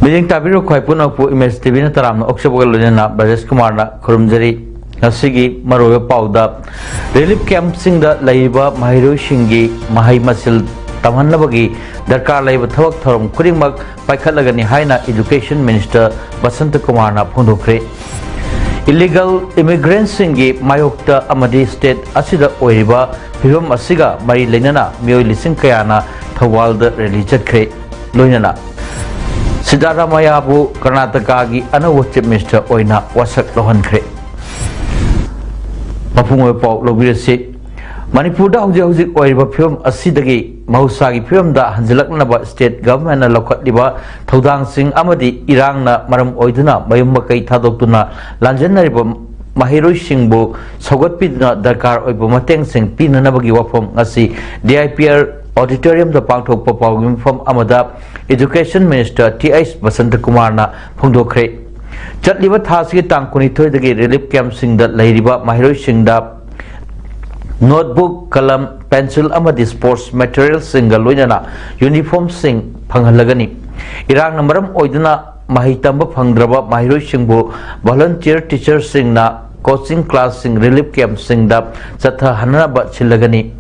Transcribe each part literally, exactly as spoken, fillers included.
ꯃꯤꯠꯌꯦꯡ ꯇꯥꯕꯤꯔꯤꯕ ꯈ꯭ꯋꯥꯏ ꯄꯨꯝꯅꯃꯛꯄꯨ ꯏꯃꯦꯖ ꯇꯤꯚꯤꯅ ꯇꯔꯥꯝꯅ ꯑꯣꯛꯆꯕꯒ ꯂꯣꯏꯅꯅ ꯕ꯭ꯔꯖꯦꯁ ꯀꯨꯃꯥꯔꯅ ꯈꯨꯔꯨꯝꯖꯔꯤ꯫ ꯉꯁꯤꯒꯤ ꯃꯔꯨꯑꯣꯏꯕ ꯄꯥꯎꯗ, ꯔꯤꯂꯤꯞ ꯀꯦꯝꯞꯁꯤꯡꯗ ꯂꯩꯔꯤꯕ ꯃꯍꯩꯔꯣꯏꯁꯤꯡꯒꯤ ꯃꯍꯩ ꯃꯁꯤꯡ ꯇꯝꯍꯟꯅꯕꯒꯤ ꯗꯔꯀꯥꯔ ꯂꯩꯕ ꯊꯕꯛ ꯊꯧꯔꯝ ꯈꯨꯗꯤꯡꯃꯛ ꯄꯥꯏꯈꯠꯂꯒꯅꯤ ꯍꯥꯏꯅ ꯏꯗꯨꯀꯦꯁꯟ ꯃꯤꯅꯤꯁꯇꯔ ꯕꯁꯟꯇ ꯀꯨꯃꯥꯔꯅ ꯐꯣꯡꯗꯣꯛꯈ꯭ꯔꯦ꯫ ꯏꯂꯤꯒꯦꯜ ꯏꯃꯤꯒ꯭ꯔꯦꯟꯠꯁꯤꯡꯒꯤ ꯃꯥꯌꯣꯛꯇ ꯑꯃꯗꯤ ꯁ꯭ꯇꯦꯠ ꯑꯁꯤꯗ ꯑꯣꯏꯔꯤꯕ ꯐꯤꯕꯝ ꯑꯁꯤꯒ ꯃꯔꯤ ꯂꯩꯅꯅ ꯃꯤꯑꯣꯏ ꯂꯤꯁꯤꯡ ꯀꯌꯥꯅ ꯊꯧꯕꯥꯜꯗ ꯔꯦꯂꯤ ꯆꯠꯈ꯭ꯔꯦ꯫ ꯂꯣꯏꯅꯅ ꯁꯤꯗꯥꯔꯥꯃꯥꯌꯥꯕꯨ ꯀꯔꯅꯥꯇꯀꯥꯒꯤ ꯑꯅꯧꯕ ꯆꯤꯐ ꯃꯤꯅꯤꯁꯇꯔ ꯑꯣꯏꯅ ꯋꯥꯁꯛ ꯂꯧꯍꯟꯈ꯭ꯔꯦ꯫ ꯃꯄꯨꯡ ꯑꯣꯏꯕ ꯄꯥꯎ ꯂꯧꯕꯤꯔꯁꯤ꯫ ꯃꯅꯤꯄꯨꯔꯗ ꯍꯧꯖꯤꯛ ꯍꯧꯖꯤꯛ ꯑꯣꯏꯔꯤꯕ ꯐꯤꯕꯝ ꯑꯁꯤꯗꯒꯤ ꯃꯍꯧꯁꯥꯒꯤ ꯐꯤꯕꯝꯗ ꯍꯟꯖꯤꯜꯂꯛꯅꯕ ꯁ꯭ꯇꯦꯠ ꯒꯚꯔꯟꯃꯦꯟꯠꯅ ꯂꯧꯈꯠꯂꯤꯕ ꯊꯧꯗꯥꯡꯁꯤꯡ ꯑꯃꯗꯤ ꯏꯔꯥꯡꯅ ꯃꯔꯝ ꯑꯣꯏꯗꯨꯅ ꯃꯌꯨꯝ ꯃꯀꯩ ꯊꯥꯗꯣꯛꯇꯨꯅ ꯂꯥꯟꯖꯦꯟꯅꯔꯤꯕ ꯃꯍꯩꯔꯣꯏꯁꯤꯡꯕꯨ ꯁꯧꯒꯠꯄꯤꯗꯨꯅ ꯗꯔꯀꯥꯔ ꯑꯣꯏꯕ ꯃꯇꯦꯡꯁꯤꯡ ꯄꯤꯅꯅꯕꯒꯤ ꯋꯥꯐꯝ ꯉꯁꯤ ꯗꯤ ꯑꯥꯏ ꯄꯤ ꯑꯥꯔ ꯑꯣꯗꯤꯇꯣꯔꯤꯌꯝꯗ ꯄꯥꯡꯊꯣꯛꯄ ꯄꯥꯎꯒꯤ ꯃꯤꯐꯝ ꯑꯃꯗ education minister T H Basanta ꯀꯨꯃꯥꯔꯅ ꯐꯣꯡꯗꯣꯛꯈ꯭ꯔꯦ꯫ ꯆꯠꯂꯤꯕ ꯊꯥ ꯑꯁꯤꯒꯤ ꯇꯥꯡ ꯀꯨꯟꯅꯤꯊꯣꯏꯗꯒꯤ ꯔꯤꯂꯤꯞ ꯀꯦꯝꯞꯁꯤꯡꯗ ꯂꯩꯔꯤꯕ ꯃꯍꯩꯔꯣꯏꯁꯤꯡꯗ ꯅꯣꯠꯕꯨꯛ, ꯀꯂꯝ, ꯄꯦꯟꯁꯤꯜ ꯑꯃꯗꯤ ꯁ꯭ꯄꯣꯔꯠꯁ ꯃꯦꯇꯔꯤꯌꯦꯜꯁꯤꯡꯒ ꯂꯣꯏꯅꯅ ꯌꯨꯅꯤꯐꯣꯔꯝꯁꯤꯡ ꯐꯪꯍꯜꯂꯒꯅꯤ꯫ ꯏꯔꯥꯡꯅ ꯃꯔꯝ ꯑꯣꯏꯗꯨꯅ ꯃꯍꯩ ꯇꯝꯕ ꯐꯪꯗ꯭ꯔꯕ ꯃꯍꯩꯔꯣꯏꯁꯤꯡꯕꯨ ꯚꯣꯂꯨꯟꯇꯤꯌꯔ ꯇꯤꯆꯔꯁꯤꯡꯅ ꯀꯣꯆꯤꯡ ꯀ꯭ꯂꯥꯁꯁꯤꯡ, ꯔꯤꯂꯤꯞ ꯀꯦꯝꯞꯁꯤꯡꯗ ꯆꯠꯊꯍꯟꯅꯕ ꯁꯤꯜꯂꯒꯅꯤ꯫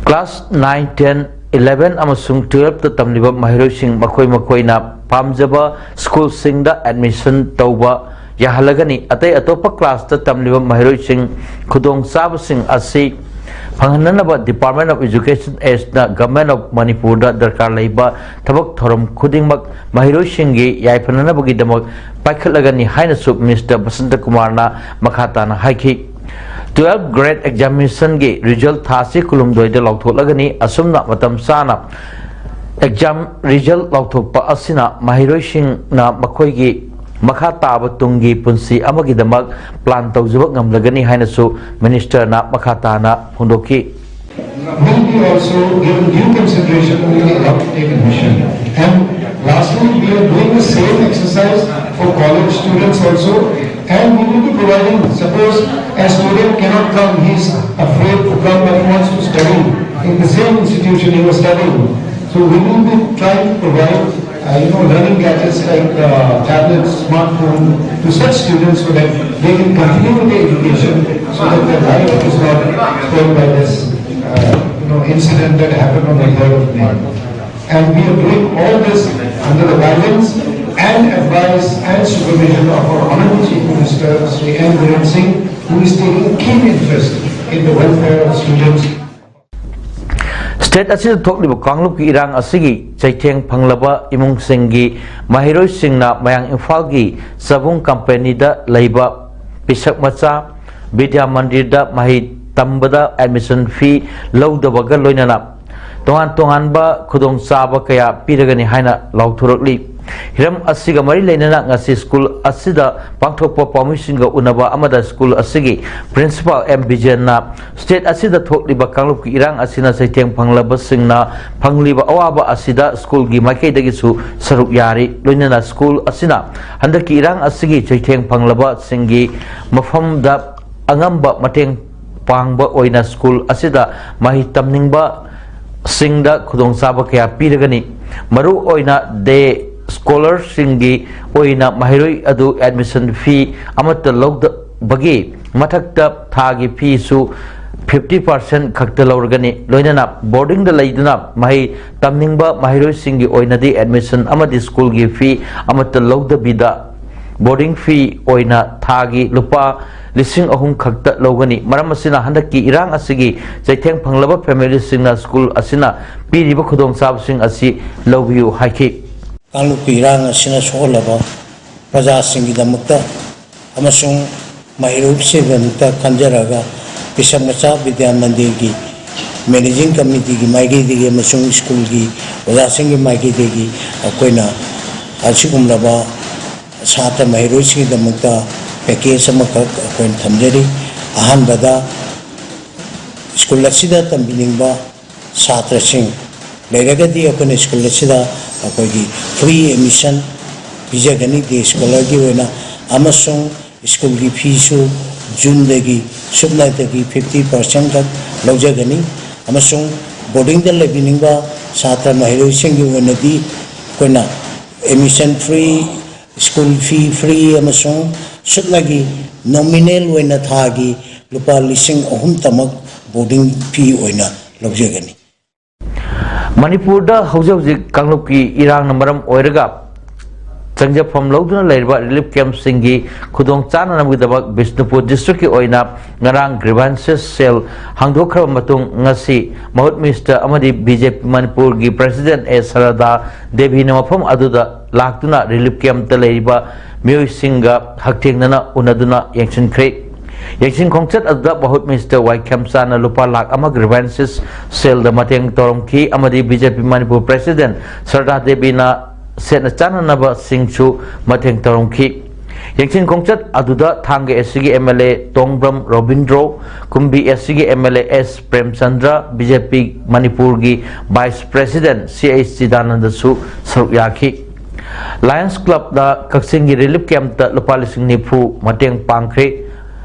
ꯀ꯭ꯂꯥꯁ ꯅꯥꯏꯟ, ꯇꯦꯟ, ꯏꯂꯦꯚꯦꯟ ꯑꯃꯁꯨꯡ ꯇꯨꯋꯦꯜꯐꯇ ꯇꯝꯂꯤꯕ ꯃꯍꯩꯔꯣꯏꯁꯤꯡ ꯃꯈꯣꯏ ꯃꯈꯣꯏꯅ ꯄꯥꯝꯖꯕ ꯁ꯭ꯀꯨꯜꯁꯤꯡꯗ ꯑꯦꯗꯃꯤꯁꯟ ꯇꯧꯕ ꯌꯥꯍꯜꯂꯒꯅꯤ꯫ ꯑꯇꯩ ꯑꯇꯣꯞꯄ ꯀ꯭ꯂꯥꯁꯇ ꯇꯝꯂꯤꯕ ꯃꯍꯩꯔꯣꯏꯁꯤꯡ ꯈꯨꯗꯣꯡꯆꯥꯕꯁꯤꯡ ꯑꯁꯤ ꯐꯪꯍꯟꯅꯅꯕ Department of Education Act ꯅ Government of ꯃꯅꯤꯄꯨꯔꯗ ꯗꯔꯀꯥꯔ ꯂꯩꯕ ꯊꯕꯛ ꯊꯧꯔꯝ ꯈꯨꯗꯤꯡꯃꯛ ꯃꯍꯩꯔꯣꯏꯁꯤꯡꯒꯤ ꯌꯥꯏꯐꯅꯅꯕꯒꯤꯗꯃꯛ ꯄꯥꯏꯈꯠꯂꯒꯅꯤ ꯍꯥꯏꯅꯁꯨ ꯃꯤꯅꯤꯁꯇꯔ ꯕꯁꯟꯇ ꯀꯨꯃꯥꯔꯅ ꯃꯈꯥ ꯇꯥꯅ ꯍꯥꯏꯈꯤ꯫ ꯇꯨꯋꯦꯜꯐ ꯒ꯭ꯔꯦꯗ ꯑꯦꯛꯖꯥꯃꯤꯅꯦꯁꯟꯒꯤ ꯔꯤꯖꯜ ꯊꯥ ꯑꯁꯤ ꯀꯨꯟꯍꯨꯝꯗꯣꯏꯗ ꯂꯥꯎꯊꯣꯛꯂꯒꯅꯤ꯫ ꯑꯁꯨꯝꯅ ꯃꯇꯝ ꯆꯥꯅ ꯑꯦꯛꯖꯥꯝ ꯔꯤꯖꯜ ꯂꯥꯎꯊꯣꯛꯄ ꯑꯁꯤꯅ ꯃꯍꯩꯔꯣꯏꯁꯤꯡꯅ ꯃꯈꯣꯏꯒꯤ ꯃꯈꯥ ꯇꯥꯕ ꯇꯨꯡꯒꯤ ꯄꯨꯟꯁꯤ ꯑꯃꯒꯤꯗꯃꯛ ꯄ꯭ꯂꯥꯟ ꯇꯧꯖꯕ ꯉꯝꯂꯒꯅꯤ ꯍꯥꯏꯅꯁꯨ ꯃꯤꯅꯤꯁꯇꯔꯅ ꯃꯈꯥ ꯇꯥꯅ ꯐꯣꯡꯗꯣꯛꯈꯤ꯫ Will be also given due consideration when we allocate admission. And lastly, we are doing the same exercise for college students also. And we will be providing, suppose a student cannot come, he is afraid to come but he wants to study in the same institution he was studying. So we will be trying to provide, uh, you know, learning gadgets like uh, tablets, smartphone to such students so that they can continue with their education, so that their life is not spoiled by this, uh, you know, incident that happened on the third of May. And we are doing all this under the guidance and advice and supervision of our Honorable Chief Minister, Shri N Biren Singh, who is taking keen interest in the welfare of students. State ꯑꯁꯤꯗ ꯊꯣꯛꯂꯤꯕ ꯀꯥꯡꯂꯨꯞꯀꯤ ꯏꯔꯥꯡ ꯑꯁꯤꯒꯤ ꯆꯩꯊꯦꯡ ꯐꯪꯂꯕ ꯏꯃꯨꯡꯁꯤꯡꯒꯤ ꯃꯍꯩꯔꯣꯏꯁꯤꯡꯅ ꯃꯌꯥꯡ ꯏꯝꯐꯥꯜꯒꯤ ꯆꯕꯨꯡ ꯀꯝꯄꯦꯅꯤꯗ ꯂꯩꯕ ꯄꯤꯁꯛ ꯃꯆꯥ ꯕꯤꯗ꯭ꯌꯥ ꯃꯟꯗꯤꯔꯗ ꯃꯍꯩ ꯇꯝꯕꯗ ꯑꯦꯗꯃꯤꯁꯟ ꯐꯤ ꯂꯧꯗꯕꯒ ꯂꯣꯏꯅꯅ ꯇꯣꯉꯥꯟ ꯇꯣꯉꯥꯟꯕ ꯈꯨꯗꯣꯡꯆꯥꯕ ꯀꯌꯥ ꯄꯤꯔꯒꯅꯤ ꯍꯥꯏꯅ ꯂꯥꯎꯊꯣꯔꯛꯂꯤ꯫ ꯍꯤꯔꯝ ꯑꯁꯤꯒ ꯃꯔꯤ ꯂꯩꯅꯅ ꯉꯁꯤ ꯁ꯭ꯀꯨꯜ ꯑꯁꯤꯗ ꯄꯥꯡꯊꯣꯛꯄ ꯄꯥꯎꯃꯤꯁꯤꯡꯒ ꯎꯅꯕ ꯑꯃꯗ ꯁ꯭ꯀꯨꯜ ꯑꯁꯤꯒꯤ ꯄ꯭ꯔꯤꯟꯁꯤꯄꯥꯜ ꯑꯦꯝ ꯕꯤꯖꯦꯟꯅ ꯁ꯭ꯇꯦꯠ ꯑꯁꯤꯗ ꯊꯣꯛꯂꯤꯕ ꯀꯥꯡꯂꯨꯞꯀꯤ ꯏꯔꯥꯡ ꯑꯁꯤꯅ ꯆꯩꯊꯦꯡ ꯐꯪꯂꯕꯁꯤꯡꯅ ꯐꯪꯂꯤꯕ ꯑꯋꯥꯕ ꯑꯁꯤꯗ ꯁ꯭ꯀꯨꯜꯒꯤ ꯃꯥꯏꯀꯩꯗꯒꯤꯁꯨ ꯁꯔꯨꯛ ꯌꯥꯔꯤ꯫ ꯂꯣꯏꯅꯅ ꯁ꯭ꯀꯨꯜ ꯑꯁꯤꯅ ꯍꯟꯗꯛꯀꯤ ꯏꯔꯥꯡ ꯑꯁꯤꯒꯤ ꯆꯩꯊꯦꯡ ꯐꯪꯂꯕꯁꯤꯡꯒꯤ ꯃꯐꯝꯗ ꯑꯉꯝꯕ ꯃꯇꯦꯡ ꯄꯥꯡꯕ ꯑꯣꯏꯅ ꯁ꯭ꯀꯨꯜ ꯑꯁꯤꯗ ꯃꯍꯩ ꯇꯝꯅꯤꯡꯕꯁꯤꯡꯗ ꯈꯨꯗꯣꯡꯆꯥꯕ ꯀꯌꯥ ꯄꯤꯔꯒꯅꯤ꯫ ꯃꯔꯨ ꯑꯣꯏꯅ ꯗꯦ ꯁ꯭ꯀꯣꯂꯔꯁꯤꯡꯒꯤ ꯑꯣꯏꯅ ꯃꯍꯩꯔꯣꯏ ꯑꯗꯨ ꯑꯦꯗꯃꯤꯁꯟ ꯐꯤ ꯑꯃꯠꯇ ꯂꯧꯗꯕꯒꯤ ꯃꯊꯛꯇ ꯊꯥꯒꯤ ꯐꯤꯁꯨ ꯐꯤꯐꯇꯤ ꯄꯥꯔꯁꯦꯟ ꯈꯛꯇ ꯂꯧꯔꯒꯅꯤ꯫ ꯂꯣꯏꯅꯅ ꯕꯣꯔꯗꯤꯡꯗ ꯂꯩꯗꯨꯅ ꯃꯍꯩ ꯇꯝꯅꯤꯡꯕ ꯃꯍꯩꯔꯣꯏꯁꯤꯡꯒꯤ ꯑꯣꯏꯅꯗꯤ ꯑꯦꯗꯃꯤꯁꯟ ꯑꯃꯗꯤ ꯁ꯭ꯀꯨꯜꯒꯤ ꯐꯤ ꯑꯃꯠꯇ ꯂꯧꯗꯕꯤꯗ ꯕꯣꯔꯗꯤꯡ ꯐꯤ ꯑꯣꯏꯅ ꯊꯥꯒꯤ ꯂꯨꯄꯥ ꯂꯤꯁꯤꯡ ꯑꯍꯨꯝ ꯈꯛꯇ ꯂꯧꯒꯅꯤ꯫ ꯃꯔꯝ ꯑꯁꯤꯅ ꯍꯟꯗꯛꯀꯤ ꯏꯔꯥꯡ ꯑꯁꯤꯒꯤ ꯆꯩꯊꯦꯡ ꯐꯪꯂꯕ ꯐꯦꯃꯤꯂꯤꯁꯤꯡꯅ ꯁ꯭ꯀꯨꯜ ꯑꯁꯤꯅ ꯄꯤꯔꯤꯕ ꯈꯨꯗꯣꯡꯆꯥꯕꯁꯤꯡ ꯑꯁꯤ ꯂꯧꯕꯤꯌꯨ ꯍꯥꯏꯈꯤ꯫ ꯀꯥꯡꯂꯨꯞꯀꯤ ꯏꯔꯥꯡ ꯑꯁꯤꯅ ꯁꯣꯛꯍꯜꯂꯕ ꯄ꯭ꯔꯖꯥꯁꯤꯡꯒꯤꯗꯃꯛꯇ ꯑꯃꯁꯨꯡ ꯃꯍꯩꯔꯣꯏꯁꯤꯡꯒꯤꯗꯃꯛꯇ ꯈꯟꯖꯔꯒ ꯄꯤꯁꯛ ꯃꯆꯥ ꯕꯤꯗ꯭ꯌꯥ ꯃꯟꯗꯤꯔꯒꯤ ꯃꯦꯅꯦꯖꯤꯡ ꯀꯃꯤꯇꯤꯒꯤ ꯃꯥꯏꯀꯩꯗꯒꯤ ꯑꯃꯁꯨꯡ ꯁ꯭ꯀꯨꯜꯒꯤ ꯑꯣꯖꯥꯁꯤꯡꯒꯤ ꯃꯥꯏꯀꯩꯗꯒꯤ ꯑꯩꯈꯣꯏꯅ ꯑꯁꯤꯒꯨꯝꯂꯕ ꯁꯥꯇ꯭ꯔ ꯃꯍꯩꯔꯣꯏꯁꯤꯡꯒꯤꯗꯃꯛꯇ ꯄꯦꯀꯦꯖ ꯑꯃꯈꯛ ꯑꯩꯈꯣꯏꯅ ꯊꯝꯖꯔꯤ꯫ ꯑꯍꯥꯟꯕꯗ ꯁ꯭ꯀꯨꯜ ꯑꯁꯤꯗ ꯇꯝꯕꯤꯅꯤꯡꯕ ꯁꯥꯇ꯭ꯔꯁꯤꯡ ꯂꯩꯔꯒꯗꯤ ꯑꯩꯈꯣꯏꯅ ꯁ꯭ꯀꯨꯜ ꯑꯁꯤꯗ ꯑꯩꯈꯣꯏꯒꯤ ꯐ꯭ꯔꯤ ꯑꯦꯗꯃꯤꯁꯟ ꯄꯤꯖꯒꯅꯤ ꯗꯦ ꯁ꯭ꯀꯣꯂꯔꯒꯤ ꯑꯣꯏꯅ, ꯑꯃꯁꯨꯡ ꯁ꯭ꯀꯨꯜꯒꯤ ꯐꯤꯁꯨ ꯖꯨꯟꯗꯒꯤ ꯁꯨꯞꯅꯇꯒꯤ ꯐꯤꯐꯇꯤ ꯄꯥꯔꯁꯦꯟ ꯈꯛ ꯂꯧꯖꯒꯅꯤ꯫ ꯑꯃꯁꯨꯡ ꯕꯣꯔꯗꯤꯡꯗ ꯂꯩꯕꯤꯅꯤꯡꯕ ꯁꯥꯇ꯭ꯔ ꯃꯍꯩꯔꯣꯏꯁꯤꯡꯒꯤ ꯑꯣꯏꯅꯗꯤ ꯑꯩꯈꯣꯏꯅ admission free, school fee free ꯑꯃꯁꯨꯡ ꯁꯨꯞꯅꯒꯤ ꯅꯣꯃꯤꯅꯦꯜ ꯑꯣꯏꯅ ꯊꯥꯒꯤ ꯂꯨꯄꯥ ꯂꯤꯁꯤꯡ ꯑꯍꯨꯝꯇꯃꯛ ꯕꯣꯔꯗꯤꯡ ꯐꯤ ꯑꯣꯏꯅ ꯂꯧꯖꯒꯅꯤ꯫ ꯃꯅꯤꯄꯨꯔꯗ ꯍꯧꯖꯤꯛ ꯍꯧꯖꯤꯛ ꯀꯥꯡꯂꯨꯞꯀꯤ ꯏꯔꯥꯡꯅ ꯃꯔꯝ ꯑꯣꯏꯔꯒ ꯆꯪꯖꯐꯝ ꯂꯧꯗꯨꯅ ꯂꯩꯔꯤꯕ ꯔꯤꯂꯤꯐ ꯀꯦꯝꯞꯁꯤꯡꯒꯤ ꯈꯨꯗꯣꯡ ꯆꯥꯅꯅꯕꯒꯤꯗꯃꯛ ꯕꯤꯁꯅꯨꯄꯨꯔ ꯗꯤꯁꯇ꯭ꯔꯤꯛꯀꯤ ꯑꯣꯏꯅ ꯉꯔꯥꯡ ꯒ꯭ꯔꯤꯚꯥꯟꯁꯦꯁ ꯁꯦꯜ ꯍꯥꯡꯗꯣꯛꯈ꯭ꯔꯕ ꯃꯇꯨꯡ, ꯉꯁꯤ ꯃꯍꯨꯠ ꯃꯤꯅꯤꯁꯇꯔ ꯑꯃꯗꯤ ꯕꯤ ꯖꯦ ꯄꯤ ꯃꯅꯤꯄꯨꯔꯒꯤ ꯄ꯭ꯔꯁꯤꯗꯦꯟ ꯑꯦ ꯁꯔꯗꯥ ꯗꯦꯕꯤꯅ ꯃꯐꯝ ꯑꯗꯨꯗ ꯂꯥꯛꯇꯨꯅ ꯔꯤꯂꯤꯐ ꯀꯦꯝꯞꯇ ꯂꯩꯔꯤꯕ ꯃꯤꯑꯣꯏꯁꯤꯡꯒ ꯍꯛꯊꯦꯡꯅꯅ ꯎꯅꯗꯨꯅ ꯌꯦꯡꯁꯤꯟꯈ꯭ꯔꯦ꯫ ꯌꯦꯡꯁꯤꯟ ꯈꯣꯡꯆꯠ ꯑꯗꯨꯗ ꯃꯍꯨꯠ ꯃꯤꯅꯤꯁꯇꯔ ꯋꯥꯏ ꯈꯦꯝꯆꯥꯅ ꯂꯨꯄꯥ ꯂꯥꯈ ꯑꯃ ꯒ꯭ꯔꯤꯚꯥꯟꯁꯦꯁ ꯁꯦꯜꯗ ꯃꯇꯦꯡ ꯇꯧꯔꯝꯈꯤ ꯑꯃꯗꯤ B J P Manipur president Sharda ꯗꯦꯕꯤꯅ ꯁꯦꯠꯅ ꯆꯥꯅꯅꯕꯁꯤꯡꯁꯨ ꯃꯇꯦꯡ ꯇꯧꯔꯝꯈꯤ꯫ ꯌꯦꯡꯁꯤꯟ ꯈꯣꯡꯆꯠ ꯑꯗꯨꯗ ꯊꯥꯡꯒ ꯑꯦꯁ ꯁꯤꯒꯤ M L A Tongbram Robindro, ꯀꯨꯝꯕꯤ ꯑꯦꯁ ꯁꯤꯒꯤ M L A S Premchandra, B J P ꯃꯅꯤꯄꯨꯔꯒꯤ ꯚꯥꯏꯁ ꯄ꯭ꯔꯁꯤꯗꯦꯟ ꯁꯤ ꯑꯩꯆ ꯆꯤꯗꯥꯅꯟꯗꯁꯨ ꯁꯔꯨꯛ ꯌꯥꯈꯤ꯫ ꯂꯥꯌꯟꯁ ꯀ꯭ꯂꯕꯅ ꯀꯛꯆꯤꯡꯒꯤ ꯔꯤꯂꯤꯐ ꯀꯦꯝꯞꯇ ꯂꯨꯄꯥ ꯂꯤꯁꯤꯡ ꯅꯤꯐꯨ ꯃꯇꯦꯡ ꯄꯥꯡꯈ꯭ꯔꯦ꯫